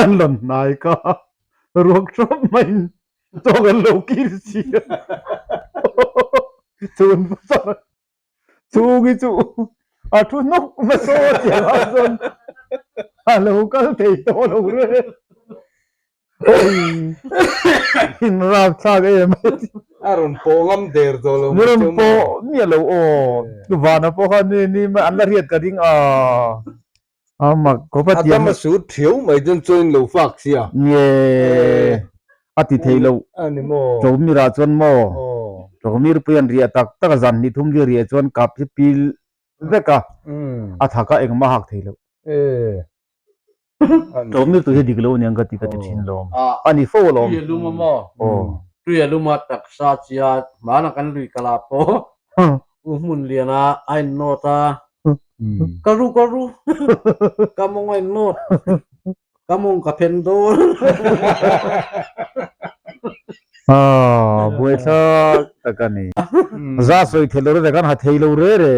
an rawn hnai ka ruak hrep maiin chaw kan lo kil si a chhun hmasa chhungi chu a thu hnawk hmasa a tiang ah chuan a lo kal thei tawh lo reng. In rap thlak em a ti. A rawn pawh ngam der tawh lo mai chu maw. Rawn pawh miah lo aw. Vana pawh kha ni ni mai an la hriat ka ding a. A mak khawp a tiang. A dam a sut thiau mai chuan chaw in lo fak sia. Nge a ti thei lo. A ni maw. Chawmirah chuan maw. Chawmir pui an riah tak tak a zan hnih thum ri riah chuan kap hi pil vek a. A thak a engmah hak thei lo. Tlawm lutuk hi dik lo aniang ka ti ka ti thin lawm. A ni fo alawm. Tui a lum a maw? Tui a lum a taksa chia hmana kan lui kal ah pawh u hmun lian a a in nawt a ka ru ka ru ka mawng a in nawt ka mawng ka phen dawn. Buaithlak tak a ni. Za sawi thei lo rere kan ha thei lo re re.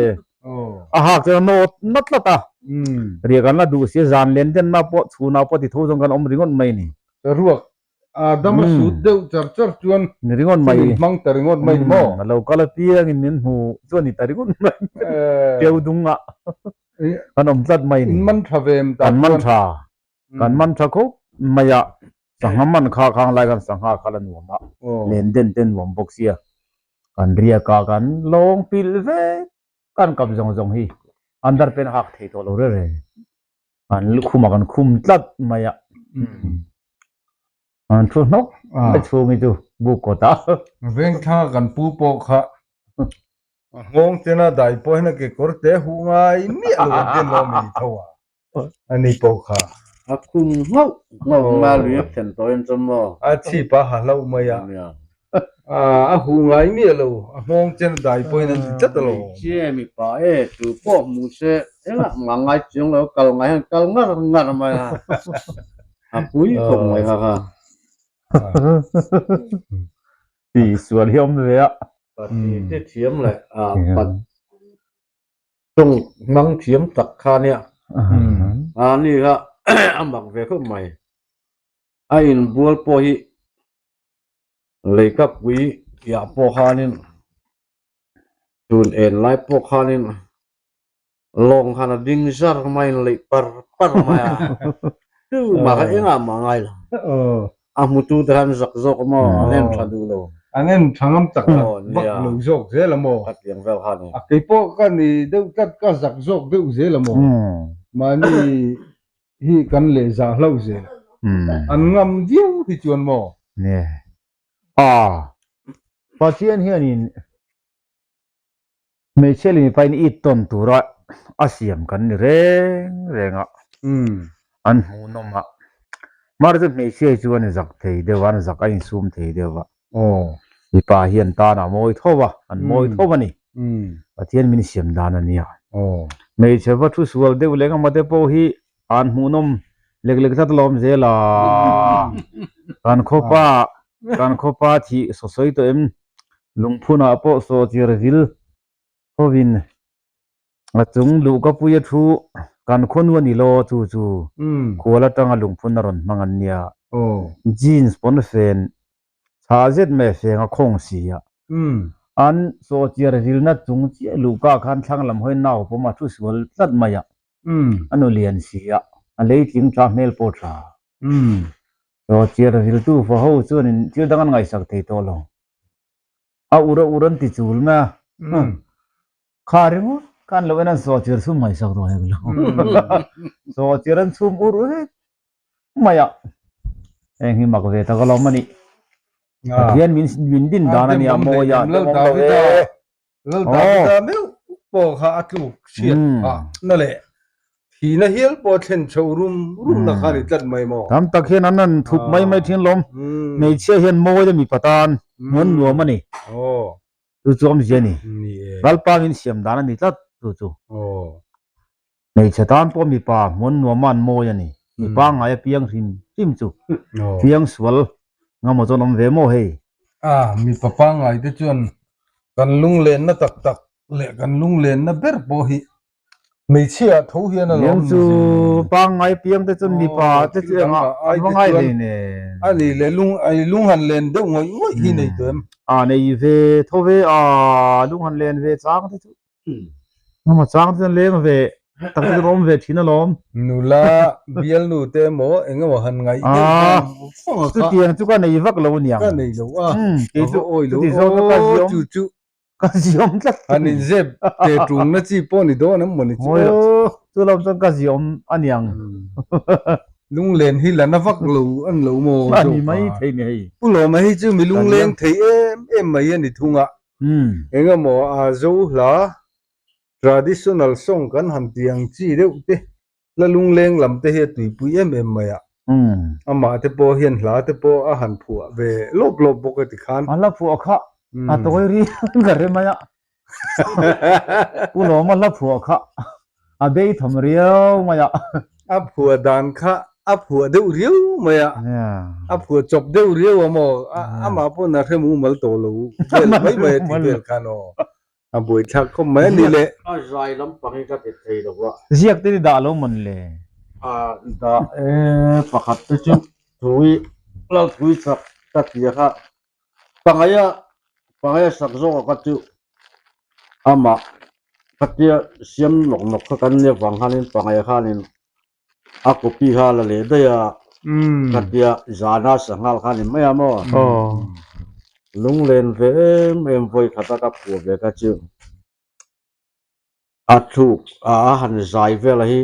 A hak chuan a nawt nat tlat a. Riak an la duh si a, zan len denna pawh chhunah pawh ti tho zawng kan awm ringawt mai a ni. Ruak a dam a sut deuh char char chuan ni ringawt mai. Chu min hmang ta ringawt mai ni maw? A lo kal apiangin min hmu chu a ni ta ringawt mai. Teu dungah kan awm tlat mai a ni. In man tha ve em tah chuan? Kan man tha. Kan man tha khawp mai a, sangha man kha khang lai khan sangha kha la nuam a, len den te nuam bawk sia, kan riak a kan lawng pilh vek kan kap zawng zawng hi underpant a hak thei tawh lo reng reng, kan lukhum ah kan khum tlat mai a, an thu hnawk mai chhung hi chu buk kawt a. Vengthla kan pu pawh kha a nghawng chena dai pawh hian a kekawr te huh ngai miah lo an ti an lo a mei tho a. Ani pawh kha. A khum nghauh nghauh mai a lui a thlen tawh in chuan maw. A chhip a ha hlauh mai a. A huh ngai miah lo, a nghawng chen a dai pawhin an ti tlat alawm. Hmeichhia mipa e, tu pawh hmu se engah mah ngai chiang lo, kal ngai hian kal ngar ngar mai a, a pui khawp mai kha kha. Tih sual hi a awm ve a. Pati te thiam leh pat Tawng hmang thiam tak kha nia. A ni kha a mak ve khawp mai. A inbual pawh hi leikapui piah pawh khanin tun en lai pawh khanin lawng khan a ding zar maiin leih par par mai a. Tumah kha engah mah ngai lo. A hmutu te khan zak zawk a maw? An en tha duh lo. An en tha ngam tak tak vak lo zawk zel a maw? Khatiang vel kha ni. A kei pawh ka ni deuh tlat ka zak zawk deuh zel a maw? Mahni hi kan leh zah hlauh zel. An ngam viau hi chuan maw? Nia. A Pathian hianin Hmeichhia leh mipain it tawn tura a siam kan ni reng reng a, an hmuhnawm a. Mar chu hmeichhia hi chuan zak thei deuh a, an zak a insum thei deuh a. Mipa hi an tan a mawi tho a, an mawi tho a ni. Pathian min siam dan a nia. Hmeichhe va thu sual deuh leh engemaw te pawh hi an hmuhnawm lek lek tlat alawm zel a. Kan khawpa kan khawpa thih saw sawi tawh em lungphunah pawh saw chir vil hovin A chung luhkapui a thu kan khawnu a ni lo chu chu khual atanga lungphun a rawn hmang an nia. Jeans pawn fen chhah zet mai a feng a khawng si a. An sawhchiar vilna chung chiah luhka khan thlang lam hawi nau pawm a thu sual tlat mai a. A nu lian si a, a lei tling tla hmel pawh tha. Sawhchiar viltu fa ho chuanin thil dang an ngaihsak thei tawh lo. A ur a ur an ti chul mai a. Kha ringawt khan lo en an sawhchir chhum ngaihsak tawh hek lo. Sawhchir an chhum ur vek mai a. Heng hi mak ve tak alawm a nih. Pathian min min din dan a nia mawi a Lal Davida Lal Davida meuh pawh kha a tluk chhiat phah na leh thihna hial pawh thlen chho rum rum na kha a ni tlat mai maw. Tam tak hian an han thup mai mai thin lawm. Hmeichhia hian mawi a mipa tan hmuan nuam a ni. Chu chu awmzia a ni. Lalpa min siam dan a ni tlat chu chu. Hmeichhe tan pawh mipa hmuan nuama an mawi a ni. Mipa ngai a piang hrim hrim chu. Piang sual ngamaw chuan awm ve maw hei. A, mipa pangngai te chuan kan lunglenna tak tak leh kan lunglenna ber pawh hi Hmeichhia tho hian a lawm Niang chu pangngai piang te chuan mipa te chu engah an va ngai hlei nen. A ni le lung ai lung han len deuh ngawih ngawih hi nei tawh em? A nei ve tho ve a lung han len ve chang te chu engemaw chang te chuan leng ve tak te chuan awm ve thin alawm. Nula bialnu te emaw engemaw han ngaih deuh vang vang a kha. Chutiang chu ka nei vak lo aniang. Ka nei lo a. Kei chu chuti zawng chu ka ziawm. Chu chu Ka ziawm tlat. An inzep te tungna chi pawh ni dawn em mawni chu. Ngawi lo. Chu lam chuan ka ziawm a niang. Lunglen hi la na vak lo an lo maw A ni mai thei ni hei. Pu Lawma hi chu mi lungleng thei em em mai a ni thung a. Engemaw a zo hla traditional song kan han ti ang chi deuh te la lungleng lam te hi a tuipui em em mai a. Amah te pawh hian hla te pawh a han phuah ve lawp lawp bawk a ti khan. A hla phuah kha a tawi ri ka hre mai a. Pu Lawma hla phuah kha a bei tham riau mai a. A phuah dan kha a phuah deuh riau mai a. A phuah chawp deuh riau a maw? Amah pawn a hre mumal tawh lo vel mai mai a ti vel khan aw. A buaithlak khawp mai a ni le. A zai lampang hi ka ti thei lo a. Ziak te hi dah lo mawn le. A dah e pakhat te chu thui lal thui chak ka ti a kha pangaia pangaia sak zawk a kha chu amah khatia siam nawk nawk kha kan nia vang khanin pangaia khanin a copy kha la leh daih a khatia zana sanghal kha ni mai a maw lunglen ve em em vawi khat a ka phuah ve kha chu a thluk a a han zai vel hi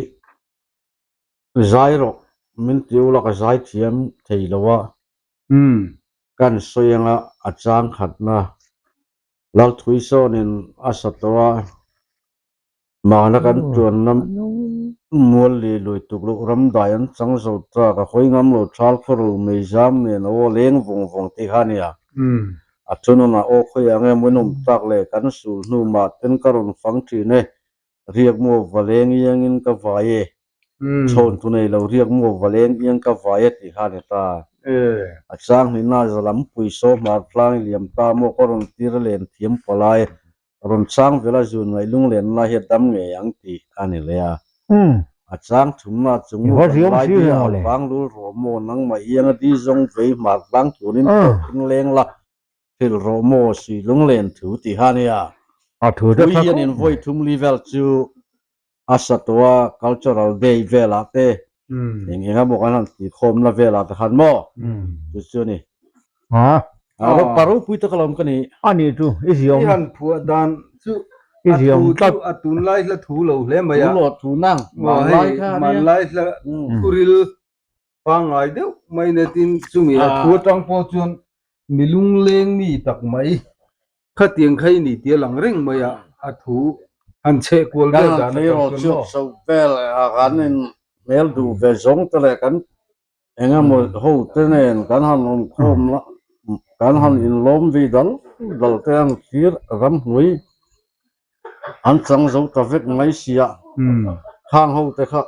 zai rawh min ti ula ka zai thiam thei lo a kan sawi anga a chang khatna Lalthui sawnin a sa tawh a. Mahna kan tuanna mual leh lui tuk loh ram dai an chang zo ta, ka hawi ngam lo thal khaw ro mei zam nen aw leng vawng vawng tih kha a nia. A thunawnah aw khawi ang em winawm tak leh kan sul hnu mah ten ka rawn fang thin e, riak maw va leng iangin ka vai e, chhawn tu nei lo riak maw va leng iang ka vai e tih kha a ni ta. A chang hnihna Zalampui saw hmar tlang i liam ta maw ka rawn tir a len thiam palai Rawn chang vela zun ngaih lunglen lai hi a dam ngei ang tih a ni leh a. A chang thumna chung nu kan lai di au vang lul rawh maw nangmah ianga di zawng vei hmar tlang turin pawh thing leng la hrilh rawh maw si lunglen thu tih kha a nia. Thui hian in vawi thum li vel chu a sa tawh a, cultural day velah te eng eng emaw kan han tih khawmna velah te khan maw chu chu a ni. A ro pa ropui tak alawm ka ni. A nih chu i ziawm. I han phuah dan chu a thu chu a tunlai hla thu lo hle mai a. Thu lo thu nang hmanlai kha a nia. Hmanlai hla thuril pangngai deuh mai nia tin chumi a thu atang pawh chuan mi lungleng mi tak mai khatiang kha i ni tih a lang reng mai a, a thu han chheh kual vel dan atang chuan maw. Kan hmel duh ve zawng te leh kan. Engemaw ho te nen kan han awm khawm la, kan han inlawm vei dal dal te ang thlir ramhnuai an chang zo ta vek mai sia. Khang ho te kha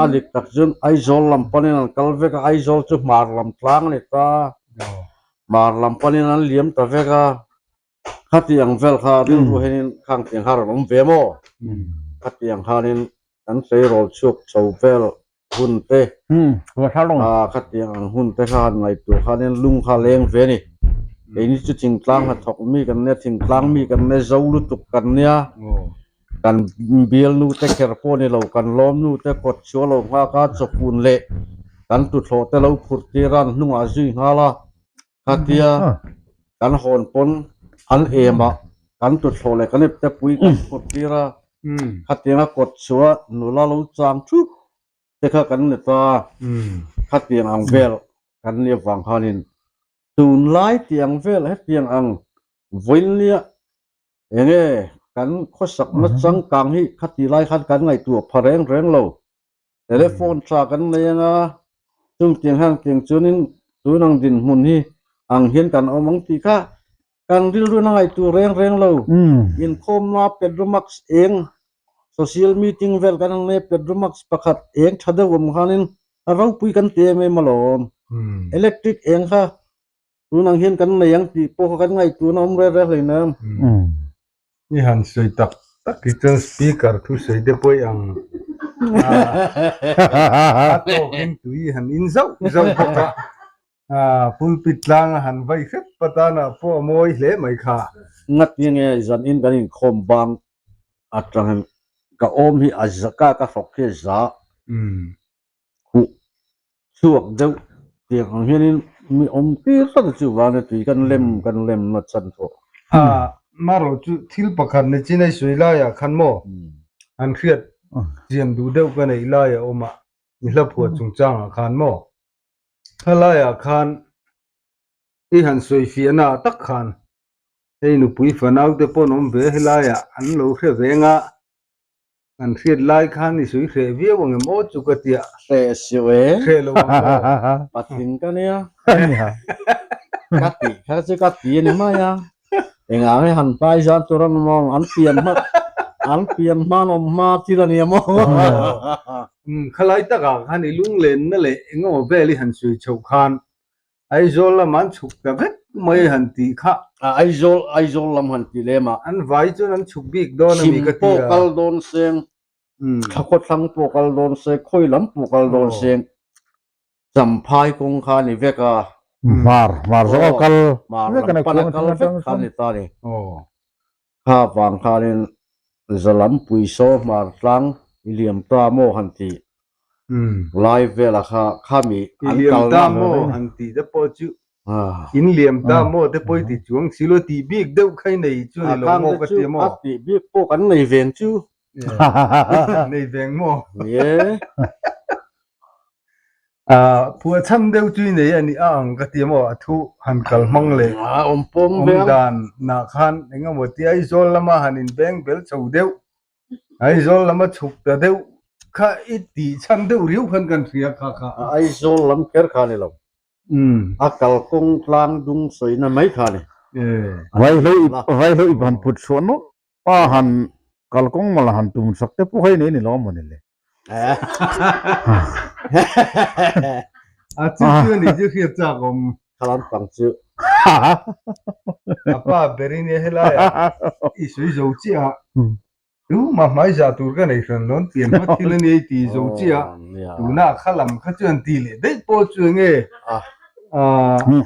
a dik tak chuan Aizawl lam panin an kal vek a, Aizawl chu hmar lam tlang a ni ta, hmar lam panin an liam ta vek a. Khatiang vel kha rilru hianin khang tiang kha rawn awm ve maw? Khatiang khanin kan tleirawl chhuak chho vel hun te, khatiang ang hun te kha han ngaihtuah khanin lung kha leng ve a ni. Keini chu thingtlang hnathawk mi kan nia, thingtlang mi kan nia, zo lutuk kan nia, kan bialnu te kher pawh ni lo, kan lawmnu te kawt chhuah lo nghak a, chawkun leh kan tuthlawh te lo phurh tir a, an hnungah zui nghal a. Khatia kan hawn pawn an em a, kan tuthlawh leh kan ipte pui kan phurh tir a, khatianga kawt chhuah nula lo chang thup te kha kan ni ta, khatiang ang vel kan nih avang khanin tunlai tiang vel hetiang ang vawiinnia enge kan khawsakna changkang hi khati lai khan kan ngaihtuah pha reng reng lo. Telephone tha kan nei anga chung tiang hian tiang chuanin tun ang dinhmun hi ang hian kan awm ang tih kha kan rilru in a ngaihtuah reng reng lo. Inkhawmna Petromax eng social meeting vel kan ang nei a Petromax pakhat eng tha deuh awm khanin a ropui kan ti em em alawm. Electric eng kha Tun ang hian kan nei ang tih pawh kha kan ngaihtuahna awm reng reng hleinem. I han sawi tak tak hi chuan speaker thu sawi te pawh i ang a tawkin tui han in zauh zauh bawk a, pulpit tlanga han vai hrep atana pawh a mawi hle mai kha. Ngati nge zan in kan inkhawm bang atang hian ka awm hi a ka ka hrawk hi a za. Huh chhuak deuh tiang ang hianin mi awm tir tlat a chuvang a tui kan lem kan lem na chan pawh. A marawh chu thil pakhat ni chin ei sawi laiah khan maw an hriat chian duh deuh ka neih lai a awm a ni hla phuah chungchangah khan maw khalaiah khan i han sawi fiahna ah tak khan hei nupui fanau te pawh an awm ve helaiah an lo hre veng a. An hriat lai khan i sawi hreh viau ang em aw chu ka tia. Hreh siu e. Hreh lo ang aw. Patling ka nia. Ka tih kha chu ka ti a ni mai a. Engah nge han pai zan tur an awm ang, an pian hma, an pian hma an awm hma thil a nia maw. Umm khalai takah khan i lunglenna leh engemaw vel i han sawi chhoh khan Aizawl lam an chhuk ta vek mai han tih kha. Aizawl, Aizawl lam han tih lem a. An vai chuan an chhuk bik dawn a mi ka ti a. Chhim pawh kal dawn seng, Thlakhaw thlang pawh kal dawn se, khawi lam pawh kal dawn seng, Champhai kawng kha a ni vek a. Hmar, hmar zawk a kal Hmar lam pan a kal vek kha a ni ta a ni. Kha vang khanin Zalampui saw hmar tlang i liam ta maw han ti lai vela kha khami an kalna. I liam ta maw han tih te pawh chu in liam ta maw te pawh i ti chuang si lo tih bik deuh kha i nei chu ni lo maw ka ti maw. A tih bik pawh kan nei veng chu. Nei veng maw. Ni e. Phuah chhan deuh chu i nei a ni a ang ka ti maw a thu han kal hmang leh awm pawm awm dan nah khan eng emaw ti Aizawl lama han in beng bel chho deuh Aizawl lama chhuk ta deuh kha i tih chhan deuh riau khan kan hria kha kha. Aizawl lam kher kha ni lo a kalkawng tlang dung sawina mai kha ni. Vaihlo vaihlo i han phut chhuah nawlh Pa han kalkawng mawlh han tum sak te pawh hei nei ni lo maw ni le. A chu chu a ni chu hriat chak awm. Khalam pang chu. A pa ber in e helai ah i sawi zo chiah a. Tu mah hmai zah tur ka nei hran lo an pian hma thil a nia i ti zo chiah a. Tunah khalam kha chu an ti leh daih pawh chu enge.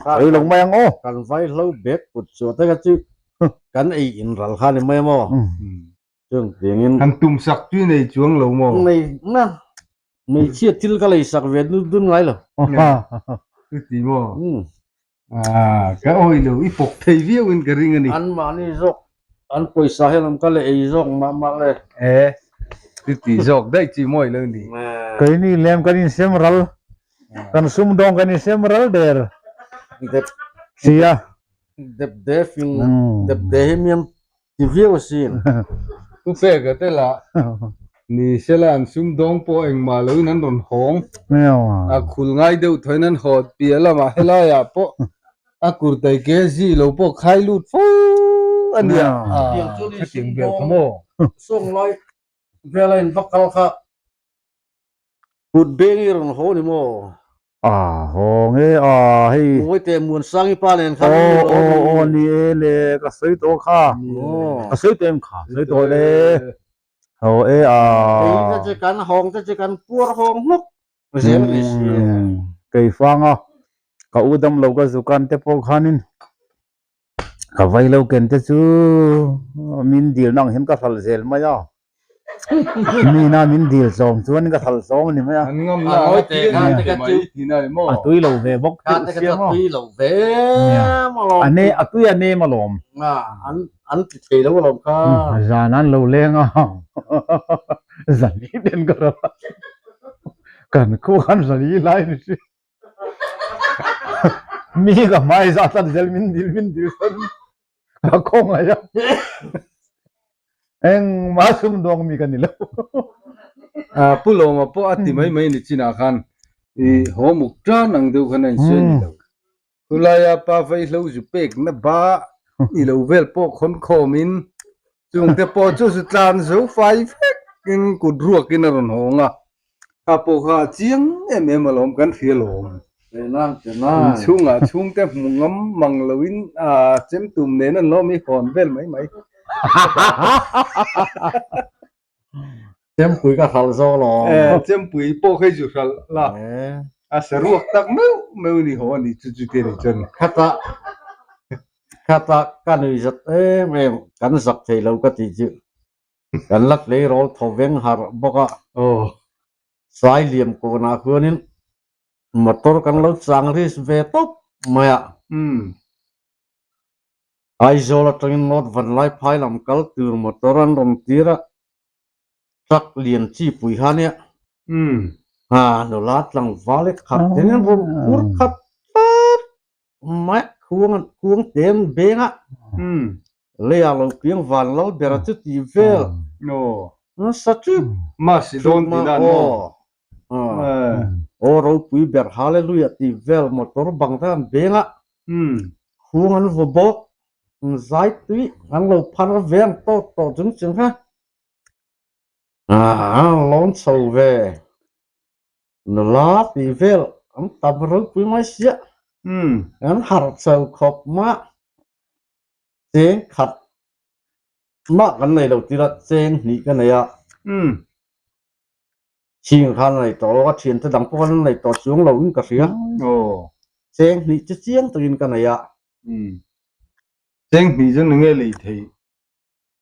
Sawi lo mai ang aw. Kan vaihlo bag put chu te kha chu Kan ei in ral kha ni mai maw? Chung tiangin. Han tum sak tui nei chuang lo maw? Nei na. Hmeichhia thil ka lei sak ve dun dun ngai lo. Chuti maw? Ah, ka awi lo, i pawk thei viau in ka ring a ni. An mahni zawk, an pawisa hian an ka leh ei zawk mah mah le. E, chuti zawk daih chi mawi lo ni. Keini lem kan insem ral, kan sumdawng kan insem ral der sia. Dep de fing dep de hi miam ti viau asin. Pu peka te lah. Ni sela an sumdawng pawh engmah loin an rawn hawng. A khul ngai deuh thawiin an haw piah lamah helaiah pawh a kurtai ke zi lo pawh khai lut fo a nia. Khatiang vel kha maw? Sawnglai vela in va kal kha kut beng i rawn haw ni maw? A haw nge a hei. Mawite Muansangi pa nen khan an ni lo aw aw ni e le ka sawi tawh kha. Ka sawi tawh em kha sawi tawh le. Haw e a. Kei te chu kan hawng te chu kan puar hawng hnuk zel a ni si. Kei fanga ka u dam lo ka zukan te pawh khanin Ka vai lo ken te chu min dil na ang hian ka hral zel mai a, mi na min dil tlawm chuan ka hral tlawm a ni mai a. An ngam na ang a tui a ni te mai tih na ni maw? A tui lo ve bawk deuh sia maw? A tui lo ve alawm. A ne a tui a nem alawm. An an ti thei lo alawm kha. Zan an lo leng a, zali ten ka ral a, kan khua khan zali lai ni si. Mi ka hmai zah tlat zel min dil min dil sawn ka khawngaih a engmah sumdawng mi ka ni lo. Pu Lawma pawh a ti mai mai ni chinah khan i haw muk tan ang deuh khan a insawi a ni lo. Khulaia pa vaihlo zu pekna ba i lo vel pawh khawn khawmin Chungte pawh chu zu tlan zo fai vekin kut ruakin a rawn hawng a, kha pawh kha a chiang em em alawm kan hria lawm. Inchhungah chhungte hmu ngam mang loin chem tum nen an lawm i hawn vel mai mai. Chempui ka hralh zawk alawm. Chempui pawh kha i zu hralh la, a saruak tak meuh meuh ni haw a ni chu chuti a ni chuan. Khatah khatah ka nui zat em em, kan zak thei lo ka tih chu kan la tleirawl thaw veng harh bawk a. Sai liam kawnah khuanin motor kan lo chang risk ve tawp mai a. Aizawl atangin North Vanlaiphai lam kal tur motor an rawn tir a, truck lian chi pui kha nia. Ha, nula tlangval e khat hian an rawn phur khat tlat mai a, khuang an khuang te an beng a, leiah lo piang van lal ber a chu tih vel nasa chu. Masi dawn tih dan maw? Aw ropui ber Hallelujah tih vel motor bang te an beng a, Khuang an vaw bawk, zai tui an lo phar ve ang tawk tawh chung chung kha an lawn chho ve. Nula tih vel an tam ropui mai sia, an harh chho khawp mah cheng khat mah kan nei lo tila cheng hnih ka nei a. Chhing khan a nei tawh lo a, thiante dang pawh khan an nei tawh chuang lo in ka hria. Cheng hnih chu chiang takin ka nei a. Cheng hnih chu nge lei thei?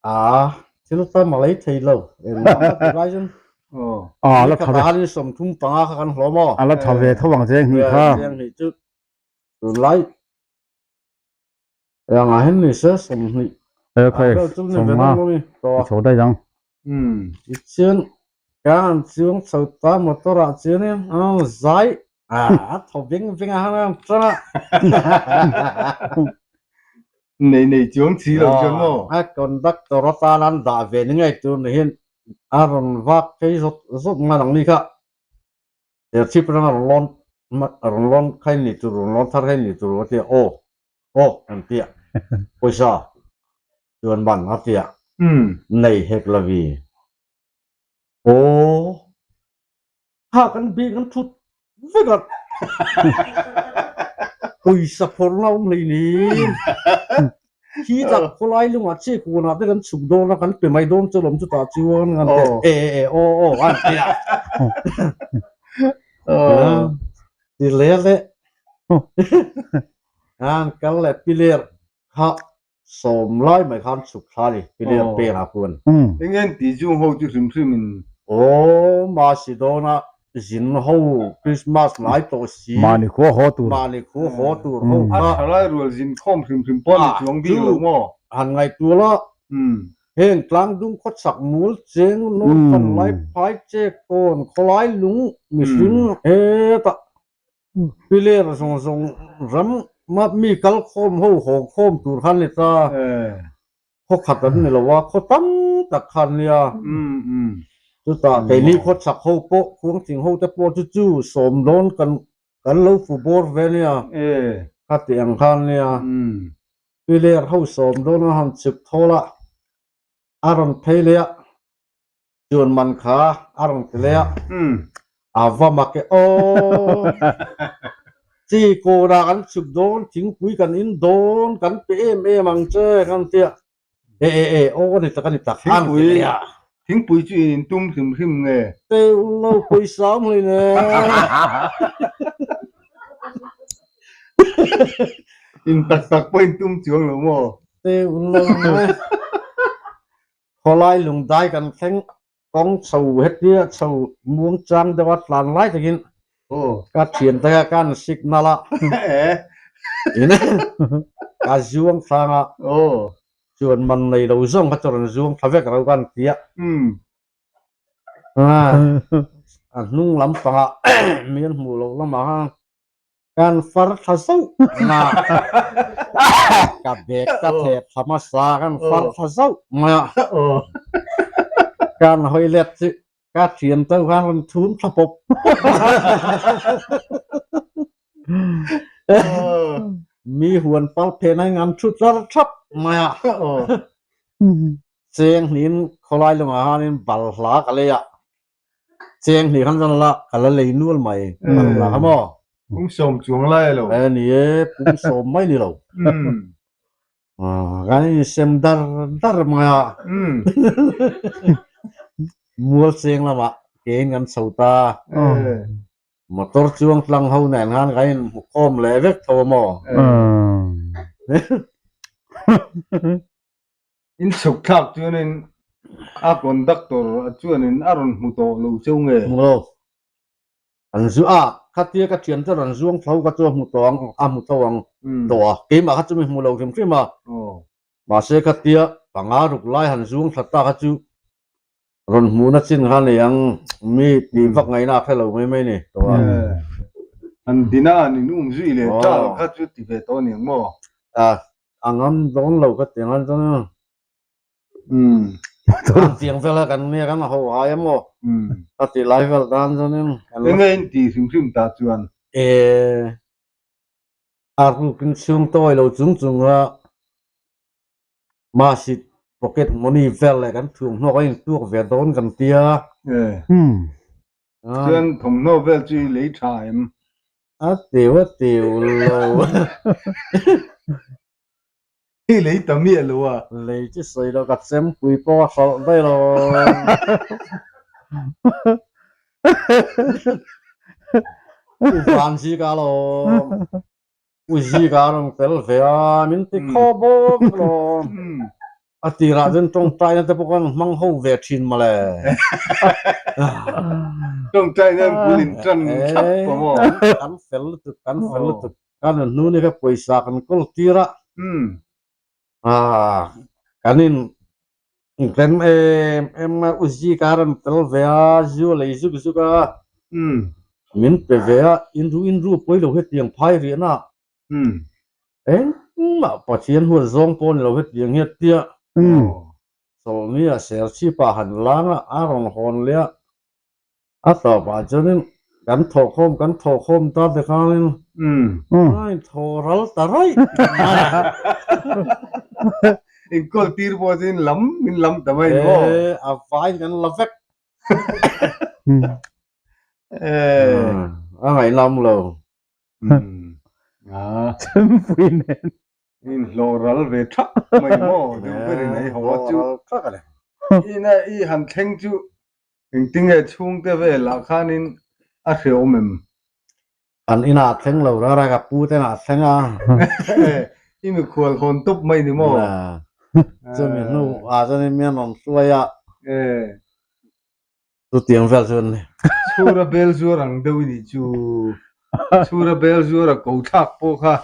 Aa, thil tam a lei thei lo. Engmah ka ti lai chuan. Aa, la tha ve. Kha khan 35 kha kan hlawm aw. A la tha ve tho ang cheng hnih kha. Cheng hnih chu tunlai engah hian ni se 20. He khai 50 i chho daih ang. Tichuan kan chuang chho ta motor ah chuanin an zai a thaw veng veng a han an tang a. Nei nei chuang chi lo chuan maw? A conductor atan an dah ve ni ngei tur ni hian a rawn vak phei zawt zawt ngai ang ni kha. Serchhip atanga rawn lawn rawn lawn kha in ni tur rawn lawn thar kha in ni tur a ti a aw aw kan ti a pawisa chuan ban a ti a nei hek lo i aw kha kan bik an thut vek a pawisa phawrhna awm hlei ni. Khi tak khawlai lungah che kunah te kan chhuk dawn a, kan pe mai dawn chu lawm chutah chuan kan ti e e e aw aw an ti a. Ti le le an kal leh piler kha sawm lai mai khan chhuk thla a ni piler pengah khuan. Eng en tih chu ho chu hrim hrim in. Aw Masi dawna zin ho Christmas lai tawh si. Mahni khua haw tur. Mahni khua haw tur ho kha. A tha lai rual zin khawm hrim hrim pawh a ni chuang bik lo maw? Han ngaihtuah la, heng tlangdung khawchhak mul cheng nawr fan lai phai che kawn khawlai lung mihring hetah piler zawng zawng ram mi kal khawm ho haw khawm tur khan ni ta. Khaw khat an ni lo a, khaw tam tak khan nia. Chutah keini khawchhak ho pawh khuangching ho te pawh chu chu sawm dawn kan kan lo fu bawr ve nia kha tih ang khan nia piler ho sawm dawn a han chhuk thawl a a rawn phei leh a chuan man kha a rawn ti leh a a va mak e aw chi kawnah kan chhuk dawn thingpui kan in dawn kan pe em em ang che kan tia E e e, aw ani tak ani tak an ti leh a. Thingpui chu in intum hrim hrim nge? Teu lo pawisa awm hlei ne. In tak tak pawh in tum chuang lo maw? Teu lo e. Khawlai lungdai kan thleng kawng chho hetia chho muang chang deuh a tlan lai takin ka thian te kha kan signal a in ka zuang thlang a chuan man nei lo zawng kha chu rawn zuang thla vek ro kan ti a a hnung lampangah mi an hmuh loh lamah khan Kan far thla zauh na ka bag ka theh thla hmasa kan far thla zauh mai a kan hawi let chu ka thian teuh khan rawn thum thla pawp pawp a mi huan pal phen a ingan thu tlar thap mai a cheng hnin khawlai lungah khanin balhla ka lei a. Cheng hnih khan chuan la ka la lei nual mai kan la kha maw. Pum sawm chuang lai a lo. E ni e pum sawm mai ni lo. Kan in sem dar dar mai a. Mual cheng lamah kein kan chho ta. Motor chuang tlang ho nen khan kan in hmu khawm leh vek tho a maw. In chhuk thlak chuanin a conductor chuanin a rawn hmu tawh lo cheu nge? Hmu lo. An zu a, khatia ka thian te rawn zuang thlo kha chu a hmu tawh ang, a hmu tho ang tawh a. Keimah kha chu mi hmu lo hrim hrim a. Mahse khatia panga ruk lai han zuang thla ta kha chu Rawn hmuhna chin kha nei ang, mi tih vak ngaihna a hre lo mai mai ni tawh a. An dina an in um zui leh ta lo kha chu ti ve tawh aniang maw? A, a ngam dawn lo ka ti ang chuan a. An tiang vel kha kan nia kan ho hai a maw? Ka ti lai vel tan chuan in. Enge in tih hrim hrim ta chuan? E, a rukin chhung tawi lo chung chung a. Mahse pocket money vel leh kan thuamhnaw a intuak ve dawn kan tia. Chuan thawmhnaw vel chu i lei tha em? A teu a teu lo. I lei ta miah lo a? Lei chu sawi lo ka chempui pawh a hralh daih lo. U Vanzika alawm. U Zika a rawn fel ve a, min ti khaw bawk alawm. A tirah chuan tawngtaina te pawh kan hmang ho ve thin mawle. Tawngtaina an bul in tan thlap tawh maw? Kan fel lutuk, kan fel lutuk. Kan rawn hnu ni kha pawisa kan kawl tir a. Kan in rem em em a, U Zika a rawn tel ve a, zu a lei zuk zuk a. Min pe ve a, inru inru pawi lo hetiang phai riahna engmah Pathian huat zawng pawh ni lo hetiang hi a tia. Chawlhni a serchhip ah han lang a, a rawn hawn leh a. A tawpah chuanin kan thawhkhawm kan thawhkhawm ta te khanin a inthaw ral ta raih mai a. Inkawl tir pawh chuan lam min lam ta mai maw? E, a vaiin kan la vek. A ngaihnawm lo. Chempui nen. Inhlawh ral ve thak mai maw deuh berin ei haw a chu. Ina i han thleng chu Engtinge chhungte velah khanin a hreawm em? An inah a thleng lo rara ka pu ten ah a thleng a. I mikhual hawn tawp mai ni maw? Chumi hnu ah chuan in mi an rawn hruai a. Chutiang vel chu an ni. Chhura bel zuar ang deuh i nih chu. Chhura bel zuar a ko thlak pawh kha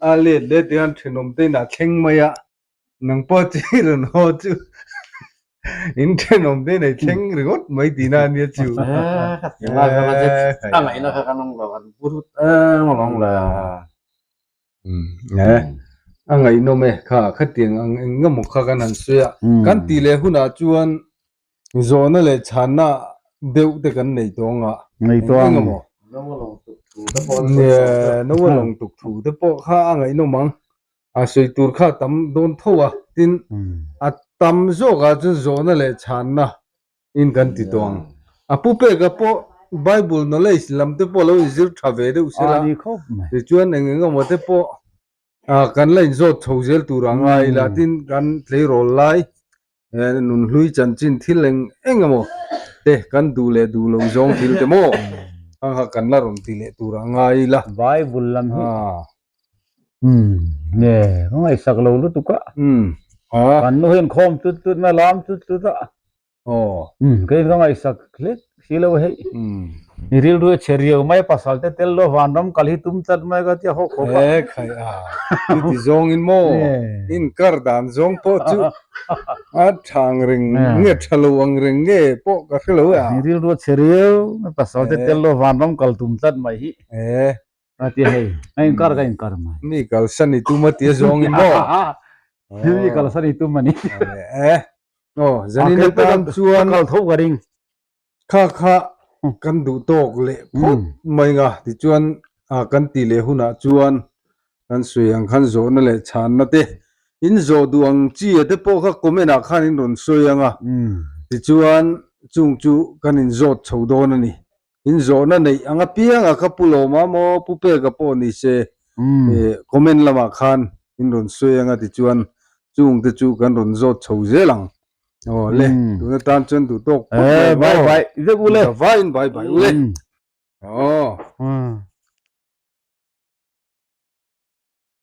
a let let hian thenawm te inah thleng mai a. Nang pawh chu i rawn haw chu in thenawm te nei thleng ringawt mai tihna a nia chu. A ngaihna kha kan awm lo, kan burut em alawm le. A ngaihnawm e kha, khatiang ang eng emaw kha kan han sawi a. Kan tih leh hunah chuan. Zawhna leh chhanna deuh te kan nei tawh ang a. Nei tawh ang. Engemaw. Naua lawng tuk thu te pawh kha a ngaihnawm ang. A sawi tur kha a tam dawn tho a. Tin, a tam zawkah chuan zawhna leh chhanna in kan ti tawh ang. A pu peka pawh Bible knowledge lam te pawh lo inzir tha ve deuh sela. Tichuan eng engemaw te pawh kan la inzawt chho zel tur a ngai ila. Tin, kan tleirawl lai Nunhlui chanchin thil eng eng emaw te kan duh leh duh lo zawng thil te maw ang kha kan la rawn ti leh tur a ngai ila. Bible lam hi umm nge ka ngaihsak lo lutuk a. Umm a. Kan nu hian khawm tut tut mai lam tut tut a. Aw. Umm kei ka ngaihsak hlek si lo hei. Umm. I rilru a chhe riau mai pasal te tel lo vanram kal hi tum tlat mai ka tia haw khawp a. E khai a chuti zawngin maw inkar dan zawng pawh chu a tha ang reng nge tha lo ang reng nge pawh ka hre lo e a. I rilru a chhe riau mai pasal te tel lo vanram kal tum tlat mai hi. E. Ka tia hei a inkar ka inkar mai. Mi kalsan i tum a tia zawngin maw. Mi kalsan i tum a ni. E. Aw zanin atan chuan. Ka kal tho ka ring. Kha kha kan duh tawk leh phawt mai nga tichuan kan tih leh hunah chuan kan sawi ang khan zawhna leh chhanna te in zawh duh ang chi a te pawh kha comment ah khan in rawn sawi ang a tichuan chung chu kan in zawt chho dawn a ni in zawhna neih ang apiang a ka pu lawm a maw pu peka pawh ni se comment lamah khan in rawn sawi ang a tichuan chung te chu kan rawn zawt chho zel ang. Aw le, tuna tan chuan duh tawk phawt mai bye bye vek ule. Zavaiin bye bye ule. Aw.